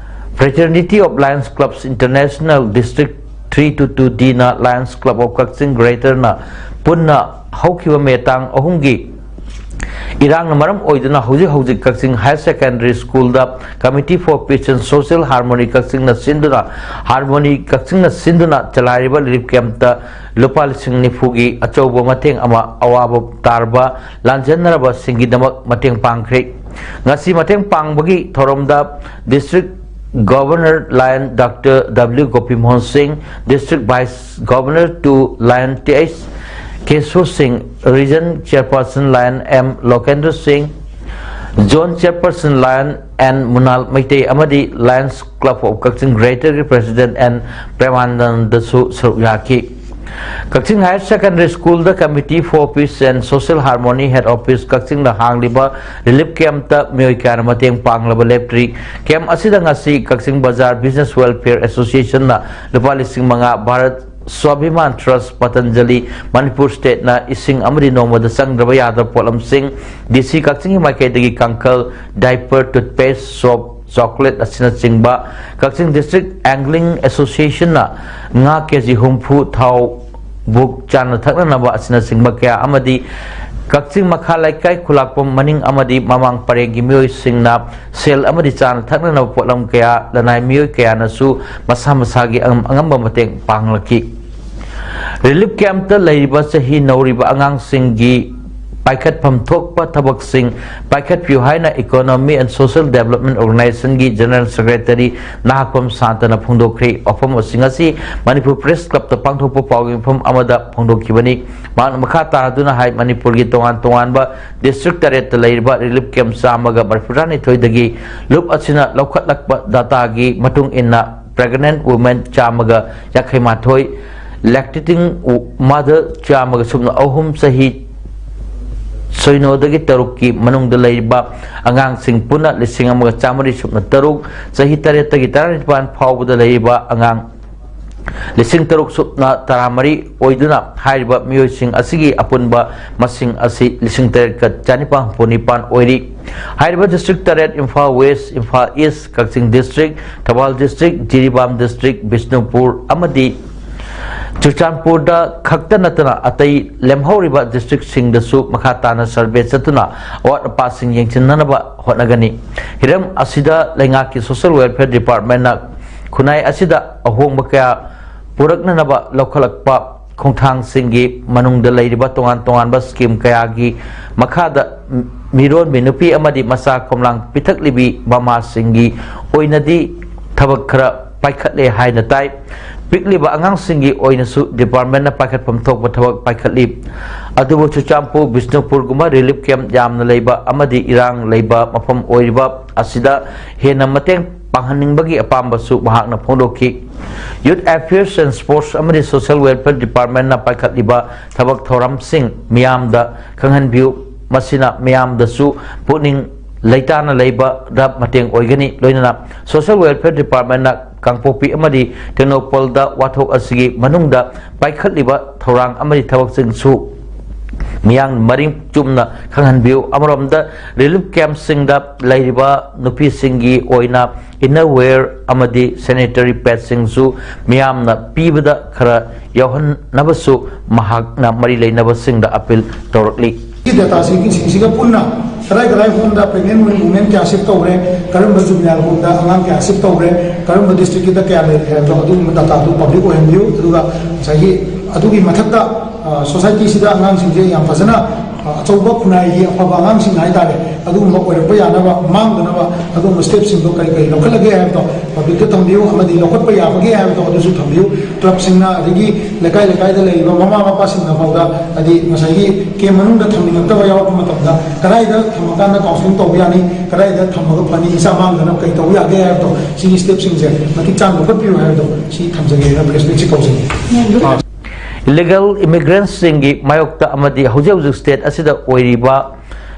Fraternity of Lions Clubs International District three two two D ꯅ Lions Club of Kakching Greater ꯅ ꯄꯨꯟꯅ ꯍꯧꯈꯤꯕ ꯃꯦ ꯇꯥꯡ ꯑꯍꯨꯝꯒꯤ ꯏꯔꯥꯡꯅ ꯃꯔꯝ ꯑꯣꯏꯗꯨꯅ ꯍꯧꯖꯤꯛ ꯍꯧꯖꯤꯛ ꯀꯛꯆꯤꯡ ꯍꯥꯌꯔ ꯁꯦꯀꯦꯟꯗꯔꯤ ꯁ꯭ꯀꯨꯜꯗ Committee for Peace and Social Harmony ꯀꯛꯆꯤꯡꯅ ꯁꯤꯟꯗꯨꯅ, ꯍꯥꯔꯃꯣꯅꯤ ꯀꯛꯆꯤꯡꯅ ꯁꯤꯟꯗꯨꯅ ꯆꯂꯥꯏꯔꯤꯕ ꯔꯤꯂꯤꯐ ꯀꯦꯝꯞꯇ ꯂꯨꯄꯥ ꯂꯤꯁꯤꯡ ꯅꯤꯐꯨꯒꯤ ꯑꯆꯧꯕ ꯃꯇꯦꯡ ꯑꯃ ꯑꯋꯥꯕ ꯇꯥꯔꯕ ꯂꯥꯟꯖꯦꯟꯅꯔꯕꯁꯤꯡꯒꯤꯗꯃꯛ ꯃꯇꯦꯡ ꯄꯥꯡꯈ꯭ꯔꯦ꯫ ꯉꯁꯤ ꯃꯇꯦꯡ ꯄꯥꯡꯕꯒꯤ ꯊꯧꯔꯝꯗ District Governor Lion Doctor W Gopimohan Singh, District Vice Governor two Lion Th Kesu Singh, Region Chairperson Lion M Lokendra Singh, Zone Chairperson Lion N Munal Meitei ꯑꯃꯗꯤ Lions Club of Kakching Greater ꯒꯤ President N ꯄ꯭ꯔꯦꯃꯥꯅꯟꯗꯁꯨ ꯁꯔꯨꯛ ꯌꯥꯈꯤ꯫ ꯀꯛꯆꯤꯡ Higher Secondary School the Committee for Peace and Social Harmony Head Office ꯀꯛꯆꯤꯡꯗ ꯍꯥꯡꯂꯤꯕ relief camp ꯇ ꯃꯤꯑꯣꯏ ꯀꯌꯥꯅ ꯃꯇꯦꯡ ꯄꯥꯡꯂꯕ ꯂꯦꯞꯇ꯭ꯔꯤ꯫ Camp ꯑꯁꯤꯗ ꯉꯁꯤ ꯀꯛꯆꯤꯡ ꯕꯖꯥꯔ Business Welfare Association ꯅ ꯂꯨꯄꯥ ꯂꯤꯁꯤꯡ ꯃꯉꯥ, Bharat Swabhiman Trust, Patanjali, Manipur State ꯅ ꯏꯁꯤꯡ ꯑꯃꯗꯤ ꯅꯣꯡꯃꯗ ꯆꯪꯗ꯭ꯔꯕ ꯌꯥꯗꯕ ꯄꯣꯠꯂꯝꯁꯤꯡ, D C ꯀꯛꯆꯤꯡꯒꯤ ꯃꯥꯏꯀꯩꯗꯒꯤ ꯀꯥꯡꯈꯜ, diaper, toothpaste, soap, chocolate ꯑꯁꯤꯅꯆꯤꯡꯕ, ꯀꯛꯆꯤꯡ District Angling Association ꯅ ꯉꯥ ꯀꯦ ꯖꯤ ꯍꯨꯝꯐꯨ, ꯊꯥꯎ, ꯕꯨꯛ, ꯆꯥꯅ ꯊꯛꯅꯅꯕ ꯑꯁꯤꯅꯆꯤꯡꯕ ꯀꯌꯥ ꯑꯃꯗꯤ ꯀꯛꯆꯤꯡ ꯃꯈꯥ ꯂꯩꯀꯥꯏ ꯈꯨꯂꯥꯛꯄꯝ ꯃꯅꯤꯡ ꯑꯃꯗꯤ ꯃꯃꯥꯡ ꯄꯔꯦꯡꯒꯤ ꯃꯤꯑꯣꯏꯁꯤꯡꯅ ꯁꯦꯜ ꯑꯃꯗꯤ ꯆꯥꯅ ꯊꯛꯅꯅꯕ ꯄꯣꯠꯂꯝ ꯀꯌꯥ, ꯂꯅꯥꯏ ꯃꯤꯑꯣꯏ ꯀꯌꯥꯅꯁꯨ ꯃꯁꯥ ꯃꯁꯥꯒꯤ ꯑꯉꯝ ꯑꯉꯝꯕ ꯃꯇꯦꯡ ꯄꯥꯡꯂꯛꯈꯤ꯫ Relief camp ꯇ ꯂꯩꯔꯤꯕ ꯆꯍꯤ ꯅꯧꯔꯤꯕ ꯑꯉꯥꯡꯁꯤꯡꯒꯤ ꯄꯥꯏꯈꯠꯐꯝ ꯊꯣꯛꯄ ꯊꯕꯛꯁꯤꯡ ꯄꯥꯏꯈꯠꯄꯤꯌꯨ ꯍꯥꯏꯅ Economy and Social Development Organization ꯒꯤ General Secretary ꯅꯍꯥꯛꯄꯝ ꯁꯥꯟꯇꯅ ꯐꯣꯡꯗꯣꯛꯈ꯭ꯔꯦ꯫ ꯋꯥꯐꯝꯁꯤꯡ ꯑꯁꯤ ꯃꯅꯤꯄꯨꯔ Press Club ꯇ ꯄꯥꯡꯊꯣꯛꯄ ꯄꯥꯎꯒꯤ ꯃꯤꯐꯝ ꯑꯃꯗ ꯐꯣꯡꯗꯣꯛꯈꯤꯕꯅꯤ꯫ ꯃꯍꯥꯛꯅ ꯃꯈꯥ ꯇꯥꯔꯗꯨꯅ ꯍꯥꯏ, ꯃꯅꯤꯄꯨꯔꯒꯤ ꯇꯣꯉꯥꯟ ꯇꯣꯉꯥꯟꯕ district ꯇꯔꯦꯠꯇ ꯂꯩꯔꯤꯕ relief camp ꯆꯥꯝꯃꯒ ꯃꯔꯤꯐꯨꯇꯔꯥꯅꯤꯊꯣꯏꯗꯒꯤ ꯂꯨꯞ ꯑꯁꯤꯅ ꯂꯧꯈꯠꯂꯛꯄ data ꯒꯤ ꯃꯇꯨꯡ ꯏꯟꯅ, pregnant women ꯆꯥꯝꯃꯒ ꯌꯥꯡꯈꯩ ꯃꯥꯊꯣꯏ, lactating mother ꯆꯥꯝꯃꯒ ꯁꯨꯞꯅ ꯑꯍꯨꯝ, ꯆꯍꯤ ꯁꯤꯅꯣꯗꯒꯤ ꯇꯔꯨꯛꯀꯤ ꯃꯅꯨꯡꯗ ꯂꯩꯔꯤꯕ ꯑꯉꯥꯡꯁꯤꯡ ꯄꯨꯟꯅ ꯂꯤꯁꯤꯡ ꯑꯃꯒ ꯆꯥꯃꯔꯤ ꯁꯨꯞꯅ ꯇꯔꯨꯛ, ꯆꯍꯤ ꯇꯔꯦꯠꯇꯒꯤ ꯇꯔꯥꯅꯤꯄꯥꯟ ꯐꯥꯎꯕꯗ ꯂꯩꯔꯤꯕ ꯑꯉꯥꯡ ꯂꯤꯁꯤꯡ ꯇꯔꯨꯛ ꯁꯨꯞꯅ ꯇꯔꯥꯃꯔꯤ ꯑꯣꯏꯗꯨꯅ, ꯍꯥꯏꯔꯤꯕ ꯃꯤꯑꯣꯏꯁꯤꯡ ꯑꯁꯤꯒꯤ ꯑꯄꯨꯟꯕ ꯃꯁꯤꯡ ꯑꯁꯤ ꯂꯤꯁꯤꯡ ꯇꯔꯦꯠꯀ ꯆꯅꯤꯄꯥꯟ ꯍꯨꯝꯐꯨ ꯅꯤꯄꯥꯟ ꯑꯣꯏꯔꯤ꯫ ꯍꯥꯏꯔꯤꯕ district ꯇꯔꯦꯠ, ꯏꯝꯐꯥꯜ West, ꯏꯝꯐꯥꯜ East, ꯀꯛꯆꯤꯡ District, Thoubal District, Jiribam District, Bishnupur ꯑꯃꯗꯤ ꯆꯨꯔꯆꯥꯟꯄꯨꯔꯗ ꯈꯛꯇ ꯅꯠꯇꯅ ꯑꯇꯩ ꯂꯦꯝꯍꯧꯔꯤꯕ district ꯁꯤꯡꯗꯁꯨ ꯃꯈꯥ ꯇꯥꯅ survey ꯆꯠꯇꯨꯅ ꯑꯋꯥꯠ ꯑꯄꯥꯁꯤꯡ ꯌꯦꯡꯁꯤꯟꯅꯅꯕ ꯍꯣꯠꯅꯒꯅꯤ꯫ ꯍꯤꯔꯝ ꯑꯁꯤꯗ ꯂꯩꯉꯥꯛꯀꯤ Social Welfare Department ꯅ ꯈꯨꯟꯅꯥꯏ ꯑꯁꯤꯗ ꯑꯍꯣꯡꯕ ꯀꯌꯥ ꯄꯨꯔꯛꯅꯅꯕ ꯂꯧꯈꯠꯂꯛꯄ ꯈꯣꯡꯊꯥꯡꯁꯤꯡꯒꯤ ꯃꯅꯨꯡꯗ ꯂꯩꯔꯤꯕ ꯇꯣꯉꯥꯟ ꯇꯣꯉꯥꯟꯕ scheme ꯀꯌꯥꯒꯤ ꯃꯈꯥꯗ ꯃꯤꯔꯣꯟꯕꯤ ꯅꯨꯄꯤ ꯑꯃꯗꯤ ꯃꯆꯥ ꯈꯣꯝꯂꯥꯡ ꯄꯤꯊꯛꯂꯤꯕꯤ ꯃꯃꯥꯁꯤꯡꯒꯤ ꯑꯣꯏꯅꯗꯤ ꯊꯕꯛ ꯈꯔ ꯄꯥꯏꯈꯠꯂꯦ ꯍꯥꯏꯅ ꯇꯥꯏ꯫ ꯄꯤꯛꯂꯤꯕ ꯑꯉꯥꯡꯁꯤꯡꯒꯤ ꯑꯣꯏꯅꯁꯨ department ꯅ ꯄꯥꯏꯈꯠꯐꯝ ꯊꯣꯛꯄ ꯊꯕꯛ ꯄꯥꯏꯈꯠꯂꯤ꯫ ꯑꯗꯨꯕꯨ ꯆꯨꯔꯆꯥꯟꯄꯨꯔ, ꯕꯤꯁꯅꯨꯄꯨꯔꯒꯨꯝꯕ relief camp ꯌꯥꯝꯅ ꯂꯩꯕ ꯑꯃꯗꯤ ꯏꯔꯥꯡ ꯂꯩꯕ ꯃꯐꯝ ꯑꯣꯏꯔꯤꯕ ꯑꯁꯤꯗ ꯍꯦꯟꯅ ꯃꯇꯦꯡ ꯄꯥꯡꯍꯟꯅꯤꯡꯕꯒꯤ ꯑꯄꯥꯝꯕꯁꯨ ꯃꯍꯥꯛꯅ ꯐꯣꯡꯗꯣꯛꯈꯤ꯫ Youth Affairs and Sports ꯑꯃꯗꯤ Social Welfare Departmentꯅ ꯄꯥꯏꯈꯠꯂꯤꯕ ꯊꯕꯛ ꯊꯧꯔꯝꯁꯤꯡ ꯃꯤꯌꯥꯝꯗ ꯈꯪꯍꯟꯕꯤꯌꯨ꯫ ꯃꯁꯤꯅ ꯃꯤꯌꯥꯝꯗꯁꯨ ꯄꯨꯛꯅꯤꯡ ꯂꯩꯇꯥꯅ ꯂꯩꯕꯗ ꯃꯇꯦꯡ ꯑꯣꯏꯒꯅꯤ꯫ ꯂꯣꯏꯅꯅ Social Welfare Departmentꯅ ꯀꯥꯡꯄꯣꯛꯄꯤ ꯑꯃꯗꯤ ꯇꯦꯡꯅꯧꯄꯜꯗ ꯋꯥꯊꯣꯛ ꯑꯁꯤꯒꯤ ꯃꯅꯨꯡꯗ ꯄꯥꯏꯈꯠꯂꯤꯕ ꯊꯧꯔꯥꯡ ꯑꯃꯗꯤ ꯊꯕꯛꯁꯤꯡꯁꯨ ꯃꯤꯌꯥꯝ ꯃꯔꯤꯛ ꯆꯨꯝꯅ ꯈꯪꯍꯟꯕꯤꯌꯨ꯫ ꯑꯃꯔꯣꯝꯗ, ꯔꯤꯂꯤꯐ ꯀꯦꯝꯞꯁꯤꯡꯗ ꯂꯩꯔꯤꯕ ꯅꯨꯄꯤꯁꯤꯡꯒꯤ ꯑꯣꯏꯅ ꯏꯟꯅꯔ ꯋꯦꯌꯔ ꯑꯃꯗꯤ ꯁꯦꯅꯤꯇꯔꯤ ꯄꯦꯗꯁꯤꯡꯁꯨ ꯃꯤꯌꯥꯝꯅ ꯄꯤꯕꯗ ꯈꯔ ꯌꯥꯎꯍꯟꯅꯕꯁꯨ ꯃꯍꯥꯛꯅ ꯃꯔꯤ ꯂꯩꯅꯕꯁꯤꯡꯗ ꯑꯄꯤꯜ ꯇꯧꯔꯛꯂꯤ꯫ ꯁꯤ ꯗꯦꯇꯥꯁꯤꯡꯁꯤꯒ ꯄꯨꯟꯅ ꯀꯗꯥꯏ ꯀꯗꯥꯏ ꯍꯣꯝꯗ ꯄ꯭ꯔꯦꯒꯅꯦꯟ ꯋꯨꯃꯦꯟ ꯀꯌꯥ ꯁꯤꯐ ꯇꯧꯔꯦ, ꯀꯔꯝꯕ ꯖꯨꯕꯤꯅꯥꯏꯜ ꯍꯣꯝꯗ ꯑꯉꯥꯡ ꯀꯌꯥ ꯁꯤꯐ ꯇꯧꯔꯦ, ꯀꯔꯝꯕ ꯗꯤꯁꯇ꯭ꯔꯤꯛꯀꯤꯗ ꯀꯌꯥ ꯂꯩꯔꯦ ꯍꯥꯏꯕꯗꯣ, ꯑꯗꯨꯒꯨꯝꯕ ꯗꯦꯇꯥꯗꯨ ꯄꯕ꯭ꯂꯤꯛ ꯑꯣꯏꯍꯟꯕꯤꯌꯨ꯫ ꯑꯗꯨꯒ ꯉꯁꯥꯏꯒꯤ ꯑꯗꯨꯒꯤ ꯃꯊꯛꯇ, ꯑ, ꯁꯣꯁꯥꯏꯇꯤꯁꯤꯗ ꯑꯉꯥꯡꯁꯤꯡꯁꯦ ꯌꯥꯝ ꯐꯖꯅ, ꯑ, ꯑꯆꯧꯕ ꯈꯨꯟꯅꯥꯏꯒꯤ ꯑꯐꯕ ꯑꯉꯥꯡꯁꯤꯡ ꯍꯥꯏꯇꯥꯔꯦ, ꯑꯗꯨꯒꯨꯝꯕ ꯑꯣꯏꯔꯛꯄ ꯌꯥꯅꯕ, ꯃꯥꯡꯗꯅꯕ ꯑꯗꯨꯒꯨꯝꯕ ꯁ꯭ꯇꯦꯞꯁꯤꯡꯗꯣ ꯀꯔꯤ ꯀꯔꯤ ꯂꯧꯈꯠꯂꯒꯦ ꯍꯥꯏꯕꯗꯣ ꯄꯕ꯭ꯂꯤꯛꯇ ꯊꯝꯕꯤꯌꯨ, ꯑꯃꯗꯤ ꯂꯧꯈꯠꯄ ꯌꯥꯕꯒꯦ ꯍꯥꯏꯕꯗꯣ ꯑꯗꯨꯁꯨ ꯊꯝꯕꯤꯌꯨ꯫ ꯀ꯭ꯂꯕꯁꯤꯡꯅ, ꯑꯗꯒꯤ ꯂꯩꯀꯥꯏ ꯂꯩꯀꯥꯏꯗ ꯂꯩꯔꯤꯕ ꯃꯃꯥ ꯃꯄꯥꯁꯤꯡꯅ ꯐꯥꯎꯗ, ꯍꯥꯏꯗꯤ ꯉꯁꯥꯏꯒꯤ ꯀꯦꯝ ꯃꯅꯨꯡꯗ ꯊꯝꯅꯤꯡꯉꯛꯇꯕ ꯌꯥꯎꯔꯛꯄ ꯃꯇꯝꯗ ꯀꯗꯥꯏꯗ ꯊꯝꯃꯀꯥꯟꯗ ꯀꯥꯎꯟꯁꯤꯂꯤꯡ ꯇꯧꯕ ꯌꯥꯅꯤ, ꯀꯗꯥꯏꯗ ꯊꯝꯃꯒ ꯐꯅꯤ, ꯏꯆꯥ ꯃꯥꯡꯗꯅꯕ ꯀꯔꯤ ꯇꯧꯕ ꯌꯥꯒꯦ ꯍꯥꯏꯕꯗꯣ, ꯁꯤꯒꯤ ꯁ꯭ꯇꯦꯞꯁꯤꯡꯁꯦ ꯃꯇꯤꯛ ꯆꯥꯅ ꯂꯧꯈꯠꯄꯤꯌꯨ ꯍꯥꯏꯕꯗꯣ, ꯁꯤ ꯊꯝꯖꯒꯦꯅ ꯄ꯭ꯔꯦꯁ ꯃꯤꯠꯁꯤ ꯀꯧꯖꯩ꯫ ꯏꯂꯤꯒꯦꯜ ꯏꯃꯤꯒ꯭ꯔꯦꯟꯠꯁꯤꯡꯒꯤ ꯃꯥꯌꯣꯛꯇ ꯑꯃꯗꯤ ꯍꯧꯖꯤꯛ ꯍꯧꯖꯤꯛ ꯁ꯭ꯇꯦꯠ ꯑꯁꯤꯗ ꯑꯣꯏꯔꯤꯕ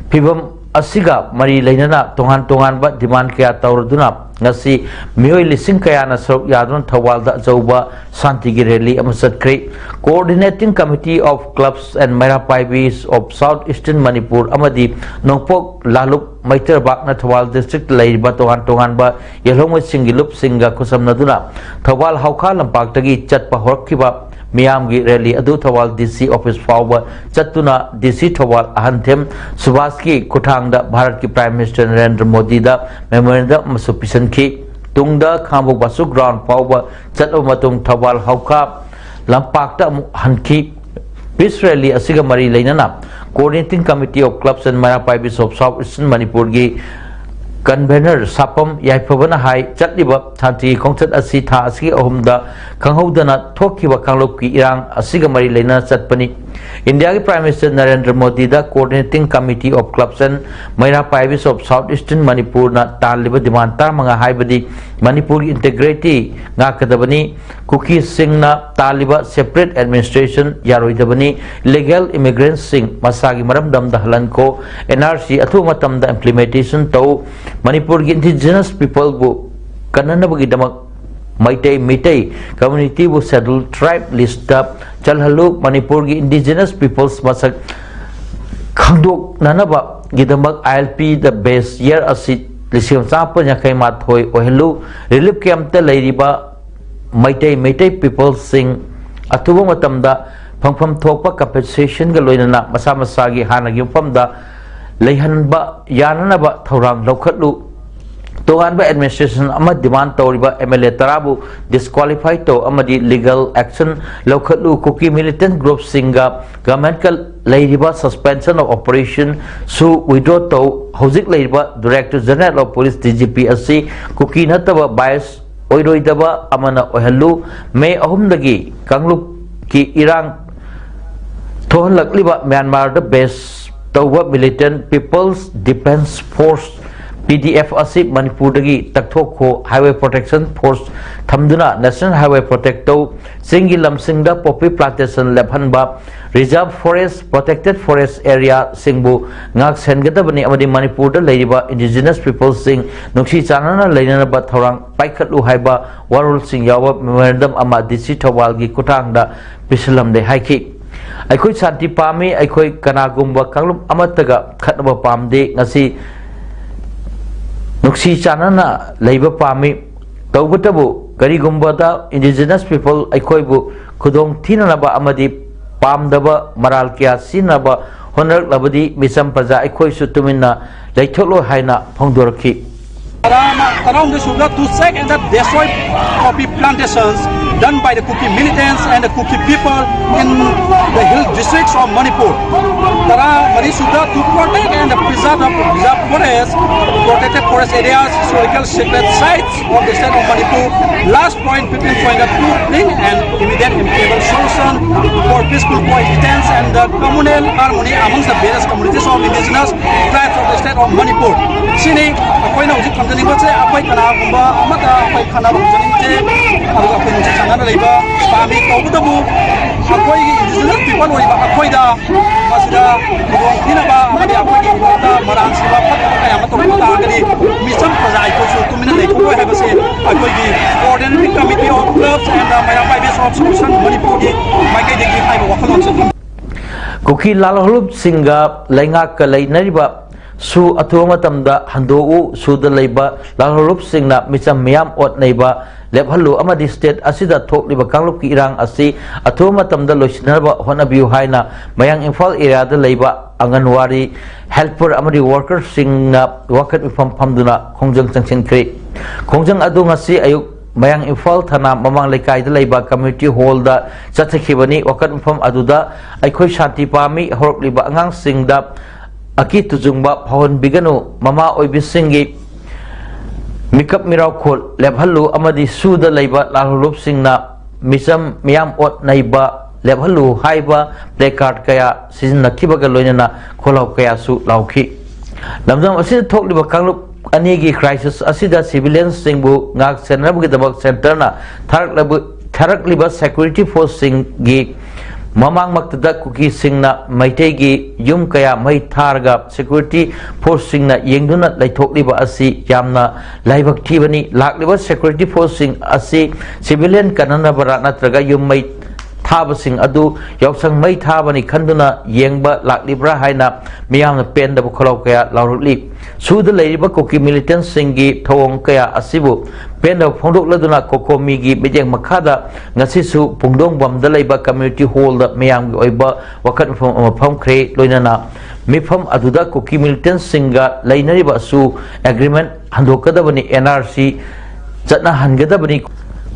ꯐꯤꯕꯝ ꯑꯁꯤꯒ ꯃꯔꯤ ꯂꯩꯅꯅ ꯇꯣꯉꯥꯟ ꯇꯣꯉꯥꯟꯕ ꯗꯤꯃꯥꯟ ꯀꯌꯥ ꯇꯧꯔꯗꯨꯅ ꯉꯁꯤ ꯃꯤꯑꯣꯏ ꯂꯤꯁꯤꯡ ꯀꯌꯥꯅ ꯁꯔꯨꯛ ꯌꯥꯗꯨꯅ ꯊꯧꯕꯥꯜꯗ ꯑꯆꯧꯕ ꯁꯥꯟꯇꯤꯒꯤ ꯔꯦꯂꯤ ꯑꯃ ꯆꯠꯈ꯭ꯔꯦ꯫ Coordinating Committee of Clubs and Meira Paibis of South Eastern Manipur ꯑꯃꯗꯤ ꯅꯣꯡꯄꯣꯛ ꯂꯥꯂꯨꯞ ꯃꯩꯇ꯭ꯔꯕꯥꯛꯅ ꯊꯧꯕꯥꯜ ꯗꯤꯁꯇ꯭ꯔꯤꯛꯇ ꯂꯩꯔꯤꯕ ꯇꯣꯉꯥꯟ ꯇꯣꯉꯥꯟꯕ ꯌꯦꯜꯍꯧꯉꯩꯁꯤꯡꯒꯤ ꯂꯨꯞꯁꯤꯡꯒ ꯈꯨꯠꯁꯝꯅꯗꯨꯅ ꯊꯧꯕꯥꯜ ꯍꯥꯎꯈꯥ ꯂꯝꯄꯥꯛꯇꯒꯤ ꯆꯠꯄ ꯍꯧꯔꯛꯈꯤꯕ ꯃꯤꯌꯥꯝꯒꯤ ꯔꯦꯂꯤ ꯑꯗꯨ ꯊꯧꯕꯥꯜ ꯗꯤ ꯁꯤ ꯑꯣꯐꯤꯁ ꯐꯥꯎꯕ ꯆꯠꯇꯨꯅ ꯗꯤ ꯁꯤ ꯊꯧꯕꯥꯜ ꯑꯍꯟꯊꯦꯝ ꯁꯨꯕꯥꯁꯀꯤ ꯈꯨꯠꯊꯥꯡꯗ ꯚꯥꯔꯠꯀꯤ ꯄ꯭ꯔꯥꯏꯝ ꯃꯤꯅꯤꯁꯇꯔ ꯅꯔꯦꯟꯗ꯭ꯔ ꯃꯣꯗꯤꯗ ꯃꯦꯃꯣꯔꯦꯟꯗꯝ ꯑꯃꯁꯨ ꯄꯤꯁꯤꯟꯈꯤ꯫ ꯇꯨꯡꯗ ꯈꯥꯡꯉꯕꯣꯛ ꯕꯥꯁꯨ ꯒ꯭ꯔꯥꯎꯟ ꯐꯥꯎꯕ ꯆꯠꯂꯕ ꯃꯇꯨꯡ ꯊꯧꯕꯥꯜ ꯍꯥꯎꯈꯥ ꯂꯝꯄꯥꯛꯇ ꯑꯃꯨꯛ ꯍꯟꯈꯤ꯫ ꯄꯤꯁ ꯔꯦꯂꯤ ꯑꯁꯤꯒ ꯃꯔꯤ ꯂꯩꯅꯅ Coordinating Committee of Clubs and Meira Paibis of South Eastern ꯃꯅꯤꯄꯨꯔꯒꯤ ꯀꯟꯚꯦꯅꯔ ꯁꯥꯄꯝ ꯌꯥꯏꯐꯕꯅ ꯍꯥꯏ, ꯆꯠꯂꯤꯕ ꯁꯥꯟꯇꯤꯒꯤ ꯈꯣꯡꯆꯠ ꯑꯁꯤ ꯊꯥ ꯑꯁꯤꯒꯤ ꯑꯍꯨꯝꯗ ꯈꯪꯍꯧꯗꯅ ꯊꯣꯛꯈꯤꯕ ꯀꯥꯡꯂꯨꯞꯀꯤ ꯏꯔꯥꯡ ꯑꯁꯤꯒ ꯃꯔꯤ ꯂꯩꯅꯅ ꯆꯠꯄꯅꯤ꯫ ꯏꯟꯗꯤꯌꯥꯒꯤ Prime Minister Narendra ꯃꯣꯗꯤꯗ Coordinating Committee of Clubs and ꯃꯩꯔꯥ ꯄꯥꯏꯕꯤꯁ of South Eastern Manipureꯅ ꯇꯥꯜꯂꯤꯕ demand ꯇꯔꯥꯃꯉꯥ, ꯍꯥꯏꯕꯗꯤ ꯃꯅꯤꯄꯨꯔꯒꯤ integrity ꯉꯥꯛꯀꯗꯕꯅꯤ, ꯀꯨꯀꯤꯁꯤꯡꯅ ꯇꯥꯜꯂꯤꯕ separate administration ꯌꯥꯔꯣꯏꯗꯕꯅꯤ, illegal immigrantꯁꯤꯡ ꯃꯁꯥꯒꯤ ꯃꯔꯝꯗꯝꯗ ꯍꯜꯍꯟꯈꯣ, N R C ꯑꯊꯨꯕ ꯃꯇꯝꯗ implementation ꯇꯧ, ꯃꯅꯤꯄꯨꯔꯒꯤ indigenous peopleꯕꯨ ꯀꯟꯅꯅꯕꯒꯤꯗꯃꯛ Meitei Meitei communityꯕꯨ Scheduled Tribe listꯇ ꯆꯜꯍꯜꯂꯨ, ꯃꯅꯤꯄꯨꯔꯒꯤ indigenous peoples ꯃꯁꯛ ꯈꯪꯗꯣꯛꯅꯅꯕꯒꯤꯗꯃꯛ I L Pꯗ base year ꯑꯁꯤ ꯂꯤꯁꯤꯡ ꯑꯃ ꯆꯥꯃꯥꯄꯟ ꯌꯥꯡꯈꯩ ꯃꯥꯊꯣꯏ ꯑꯣꯏꯍꯜꯂꯨ, relief campꯇ ꯂꯩꯔꯤꯕ ꯃꯩꯇꯩ ꯃꯩꯇꯩ peopleꯁꯤꯡ ꯑꯊꯨꯕ ꯃꯇꯝꯗ ꯐꯪꯐꯝ ꯊꯣꯛꯄ compensationꯒ ꯂꯣꯏꯅꯅ ꯃꯁꯥ ꯃꯁꯥꯒꯤ ꯍꯥꯟꯅꯒꯤ ꯃꯐꯝꯗ ꯂꯩꯍꯟꯕ ꯌꯥꯅꯅꯕ ꯊꯧꯔꯥꯡ ꯂꯧꯈꯠꯂꯨ꯫ ꯇꯣꯉꯥꯟꯕ administration ꯑꯃ demand ꯇꯧꯔꯤꯕ M L A ꯇꯔꯥꯕꯨ disqualify ꯇꯧ ꯑꯃꯗꯤ legal action ꯂꯧꯈꯠꯂꯨ꯫ ꯀꯨꯀꯤ militant groupꯁꯤꯡꯒ governmentꯀ ꯂꯩꯔꯤꯕ suspension of operationꯁꯨ withdraw ꯇꯧ꯫ ꯍꯧꯖꯤꯛ ꯂꯩꯔꯤꯕ Director General of Police, D G P ꯑꯁꯤ ꯀꯨꯀꯤ ꯅꯠꯇꯕ bias ꯑꯣꯏꯔꯣꯏꯗꯕ ꯑꯃꯅ ꯑꯣꯏꯍꯜꯂꯨ꯫ ꯃꯦ ꯑꯍꯨꯝꯗꯒꯤ ꯀꯥꯡꯂꯨꯞꯀꯤ ꯏꯔꯥꯡ ꯊꯣꯛꯍꯜꯂꯛꯂꯤꯕ ꯃ꯭ꯌꯥꯟꯃꯥꯔꯗ base ꯇꯧꯕ Militant People's Defence Force, P D F ꯑꯁꯤ ꯃꯅꯤꯄꯨꯔꯗꯒꯤ ꯇꯛꯊꯣꯛꯈꯣ꯫ Highway Protection Force ꯊꯝꯗꯨꯅ National Highway protect ꯇꯧ꯫ ꯆꯤꯡꯒꯤ ꯂꯝꯁꯤꯡꯗ poppy plantation ꯂꯦꯞꯍꯟꯕ, reserve forest, protected forest areaꯁꯤꯡꯕꯨ ꯉꯥꯛ ꯁꯦꯟꯒꯗꯕꯅꯤ ꯑꯃꯗꯤ ꯃꯅꯤꯄꯨꯔꯗ ꯂꯩꯔꯤꯕ indigenous peopleꯁꯤꯡ ꯅꯨꯡꯁꯤ ꯆꯥꯟꯅꯅ ꯂꯩꯅꯅꯕ ꯊꯧꯔꯥꯡ ꯄꯥꯏꯈꯠꯂꯨ ꯍꯥꯏꯕ ꯋꯥꯔꯣꯜꯁꯤꯡ ꯌꯥꯎꯕ memorandum ꯑꯃ D C ꯊꯧꯕꯥꯜꯒꯤ ꯈꯨꯠꯊꯥꯡꯗ ꯄꯤꯁꯤꯜꯂꯝꯂꯦ ꯍꯥꯏꯈꯤ꯫ ꯑꯩꯈꯣꯏ ꯁꯥꯟꯇꯤ ꯄꯥꯝꯃꯤ, ꯑꯩꯈꯣꯏ ꯀꯅꯥꯒꯨꯝꯕ ꯀꯥꯡꯂꯨꯞ ꯑꯃꯠꯇꯒ ꯈꯠꯅꯕ ꯄꯥꯝꯗꯦ꯫ ꯉꯁꯤ ꯅꯨꯡꯁꯤ ꯆꯥꯟꯅꯅ ꯂꯩꯕ ꯄꯥꯝꯃꯤ꯫ ꯇꯧꯕꯇꯕꯨ ꯀꯔꯤꯒꯨꯝꯕꯗ indigenous people ꯑꯩꯈꯣꯏꯕꯨ ꯈꯨꯗꯣꯡ ꯊꯤꯅꯅꯕ ꯑꯃꯗꯤ ꯄꯥꯝꯗꯕ ꯃꯔꯥꯜ ꯀꯌꯥ ꯁꯤꯖꯤꯟꯅꯕ ꯍꯣꯠꯅꯔꯛꯂꯕꯗꯤ ꯃꯤꯆꯝ ꯄ꯭ꯔꯖꯥ ꯑꯩꯈꯣꯏꯁꯨ ꯇꯨꯃꯤꯟꯅ ꯂꯩꯊꯣꯛꯂꯣꯏ ꯍꯥꯏꯅ ꯐꯣꯡꯗꯣꯔꯛꯈꯤ꯫ ꯇꯔꯥꯃ-, ꯇꯔꯥꯍꯨꯝꯗꯣꯏ ꯁꯨꯕꯗ to sack and destroy poppy plantations done by the Kuki militants and the Kuki people in the hill districts of Manipur. ꯇꯔꯥꯃꯔꯤ ꯁꯨꯕꯗ to protect and preserve the reserve forest, protected forest areas, historical sacred sites of the state of Manipur. Last point, fifteen point two, bring an immediate impeccable solution. for peaceful coexistence and the communal harmony amongst the various communities of indigenous tribes of the state of Manipur. ꯁꯤꯅꯤ ꯑꯩꯈꯣꯏꯅ ꯍꯧꯖꯤꯛ ꯊꯝꯖꯅꯤꯡꯕꯁꯦ꯫ ꯑꯩꯈꯣꯏ ꯀꯅꯥꯒꯨꯝꯕ ꯑꯃꯠꯇ ꯑꯩꯈꯣꯏ ꯈꯟꯅꯕ ꯍꯧꯖꯅꯤꯡꯗꯦ, ꯑꯗꯨꯒ ꯑꯩꯈꯣꯏ ꯅꯨꯡꯁꯤ ꯆꯥꯟꯅꯅ ꯂꯩꯕ ꯄꯥꯝꯃꯤ꯫ ꯇꯧꯕꯇꯕꯨ ꯑꯩꯈꯣꯏꯒꯤ indigenous people ꯑꯣꯏꯕ ꯑꯩꯈꯣꯏꯗ ꯃꯁꯤꯗ ꯈꯨꯗꯣꯡꯊꯤꯅꯕ ꯑꯃꯗꯤ ꯑꯩꯈꯣꯏꯒꯤ ꯏꯃꯨꯡꯗ ꯃꯔꯥꯡ ꯁꯤꯕ ꯐꯠꯇꯕ ꯀꯌꯥ ꯑꯃ ꯇꯧꯔꯛꯄ ꯇꯥꯔꯒꯗꯤ ꯃꯤꯆꯝ ꯄ꯭ꯔꯖꯥ ꯑꯩꯈꯣꯏꯁꯨ ꯇꯨꯃꯤꯟꯅ ꯂꯩꯊꯣꯛꯑꯣꯏ ꯍꯥꯏꯕꯁꯦ ꯑꯩꯈꯣꯏꯒꯤ Coordinating Committee of Clubs and Mayam Vibes of Solution ꯃꯅꯤꯄꯨꯔꯒꯤ ꯃꯥꯏꯀꯩꯗꯒꯤ ꯍꯥꯏꯕ ꯋꯥꯈꯜꯂꯣꯟꯁꯦ ꯊꯝꯖꯩ꯫ ꯀꯨꯀꯤ ꯂꯥꯜꯍꯧꯂꯨꯞꯁꯤꯡꯒ ꯂꯩꯉꯥꯛꯀ ꯂꯩꯅꯔꯤꯕ ꯁꯨ ꯑꯊꯨꯕ ꯃꯇꯝꯗ ꯍꯟꯗꯣꯛꯎ, ꯁꯨꯗ ꯂꯩꯕ ꯂꯥꯜꯍꯧꯂꯨꯞꯁꯤꯡꯅ ꯃꯤꯆꯝ ꯃꯤꯌꯥꯝ ꯑꯣꯠ ꯅꯩꯕ ꯂꯦꯞꯍꯜꯂꯨ ꯑꯃꯗꯤ state ꯑꯁꯤꯗ ꯊꯣꯛꯂꯤꯕ ꯀꯥꯡꯂꯨꯞꯀꯤ ꯏꯔꯥꯡ ꯑꯁꯤ ꯑꯊꯨꯕ ꯃꯇꯝꯗ ꯂꯣꯏꯁꯤꯟꯅꯕ ꯍꯣꯠꯅꯕꯤꯌꯨ ꯍꯥꯏꯅ ꯃꯌꯥꯡ ꯏꯝꯐꯥꯜ area ꯗ ꯂꯩꯕ ꯑꯪꯒꯟꯋꯥꯔꯤ helper ꯑꯃꯗꯤ worker ꯁꯤꯡꯅ ꯋꯥꯀꯠ ꯃꯤꯐꯝ ꯐꯝꯗꯨꯅ ꯈꯣꯡꯖꯪ ꯆꯪꯁꯤꯟꯈ꯭ꯔꯦ꯫ ꯈꯣꯡꯖꯪ ꯑꯗꯨ ꯉꯁꯤ ꯑꯌꯨꯛ ꯃꯌꯥꯡ ꯏꯝꯐꯥꯜ ꯊꯅꯥ ꯃꯃꯥꯡ ꯂꯩꯀꯥꯏꯗ ꯂꯩꯕ community hall ꯗ ꯆꯠꯊꯈꯤꯕꯅꯤ꯫ ꯋꯥꯀꯠ ꯃꯤꯐꯝ ꯑꯗꯨꯗ ꯑꯩꯈꯣꯏ ꯁꯥꯟꯇꯤ ꯄꯥꯝꯃꯤ, ꯍꯧꯔꯛꯂꯤꯕ ꯑꯉꯥꯡꯁꯤꯡꯗ ꯑꯀꯤ ꯇꯨꯖꯨꯡꯕ ꯐꯥꯎꯍꯟꯕꯤꯒꯅꯨ, ꯃꯃꯥ ꯑꯣꯏꯕꯤꯁꯤꯡꯒꯤ ꯃꯤꯀꯞ ꯃꯤꯔꯥꯎꯈꯣꯜ ꯂꯦꯞꯍꯜꯂꯨ ꯑꯃꯗꯤ ꯁꯨꯗ ꯂꯩꯕ ꯂꯥꯜꯍꯧꯂꯨꯞꯁꯤꯡꯅ ꯃꯤꯆꯝ ꯃꯤꯌꯥꯝ ꯑꯣꯠ ꯅꯩꯕ ꯂꯦꯞꯍꯜꯂꯨ ꯍꯥꯏꯕ placard ꯀꯌꯥ ꯁꯤꯖꯤꯟꯅꯈꯤꯕꯒ ꯂꯣꯏꯅꯅ ꯈꯣꯜꯂꯥꯎ ꯀꯌꯥꯁꯨ ꯂꯥꯎꯈꯤ꯫ ꯂꯝꯗꯝ ꯑꯁꯤꯗ ꯊꯣꯛꯂꯤꯕ ꯀꯥꯡꯂꯨꯞ ꯑꯅꯤꯒꯤ crisis ꯑꯁꯤꯗ civilian ꯁꯤꯡꯕꯨ ꯉꯥꯛ ꯁꯦꯟꯅꯅꯕꯒꯤꯗꯃꯛ centre ꯅ ꯊꯥꯔꯛꯂꯕ-, ꯊꯥꯔꯛꯂꯤꯕ security force ꯁꯤꯡꯒꯤ ꯃꯃꯥꯡꯃꯛꯇꯗ ꯀꯨꯀꯤꯁꯤꯡꯅ ꯃꯩꯇꯩꯒꯤ ꯌꯨꯝ ꯀꯌꯥ ꯃꯩ ꯊꯥꯔꯒ security force ꯁꯤꯡꯅ ꯌꯦꯡꯗꯨꯅ ꯂꯩꯊꯣꯛꯂꯤꯕ ꯑꯁꯤ ꯌꯥꯝꯅ ꯂꯥꯏꯕꯛ ꯊꯤꯕꯅꯤ꯫ ꯂꯥꯛꯂꯤꯕ security force ꯁꯤꯡ ꯑꯁꯤ civilian ꯀꯟꯅꯅꯕꯔꯥ ꯅꯠꯇ꯭ꯔꯒ ꯌꯨꯝ ꯃꯩ ꯊꯥꯕꯁꯤꯡ ꯑꯗꯨ ꯌꯥꯎꯁꯪ ꯃꯩ ꯊꯥꯕꯅꯤ ꯈꯟꯗꯨꯅ ꯌꯦꯡꯕ ꯂꯥꯛꯂꯤꯕ꯭ꯔꯥ ꯍꯥꯏꯅ ꯃꯤꯌꯥꯝꯅ ꯄꯦꯟꯗꯕ ꯈꯣꯜꯂꯥꯎ ꯀꯌꯥ ꯂꯥꯎꯔꯛꯂꯤ꯫ ꯁꯨꯗ ꯂꯩꯔꯤꯕ ꯀꯨꯀꯤ militant ꯁꯤꯡꯒꯤ ꯊꯧꯑꯣꯡ ꯀꯌꯥ ꯑꯁꯤꯕꯨ ꯄꯦꯟꯗꯕ ꯐꯣꯡꯗꯣꯛꯂꯗꯨꯅ COCOMI ꯒꯤ ꯃꯤꯠꯌꯦꯡ ꯃꯈꯥꯗ ꯉꯁꯤꯁꯨ ꯄꯨꯡꯗꯣꯡꯕꯝꯗ ꯂꯩꯕ community hall ꯗ ꯃꯤꯌꯥꯝꯒꯤ ꯑꯣꯏꯕ ꯋꯥꯀꯠ ꯃꯤꯐꯝ ꯑꯃ ꯐꯝꯈ꯭ꯔꯦ꯫ ꯂꯣꯏꯅꯅ ꯃꯤꯐꯝ ꯑꯗꯨꯗ ꯀꯨꯀꯤ militant ꯁꯤꯡꯒ ꯂꯩꯅꯔꯤꯕ ꯑꯁꯨ agreement ꯍꯟꯗꯣꯛꯀꯗꯕꯅꯤ, NRC ꯆꯠꯅꯍꯟꯒꯗꯕꯅꯤ,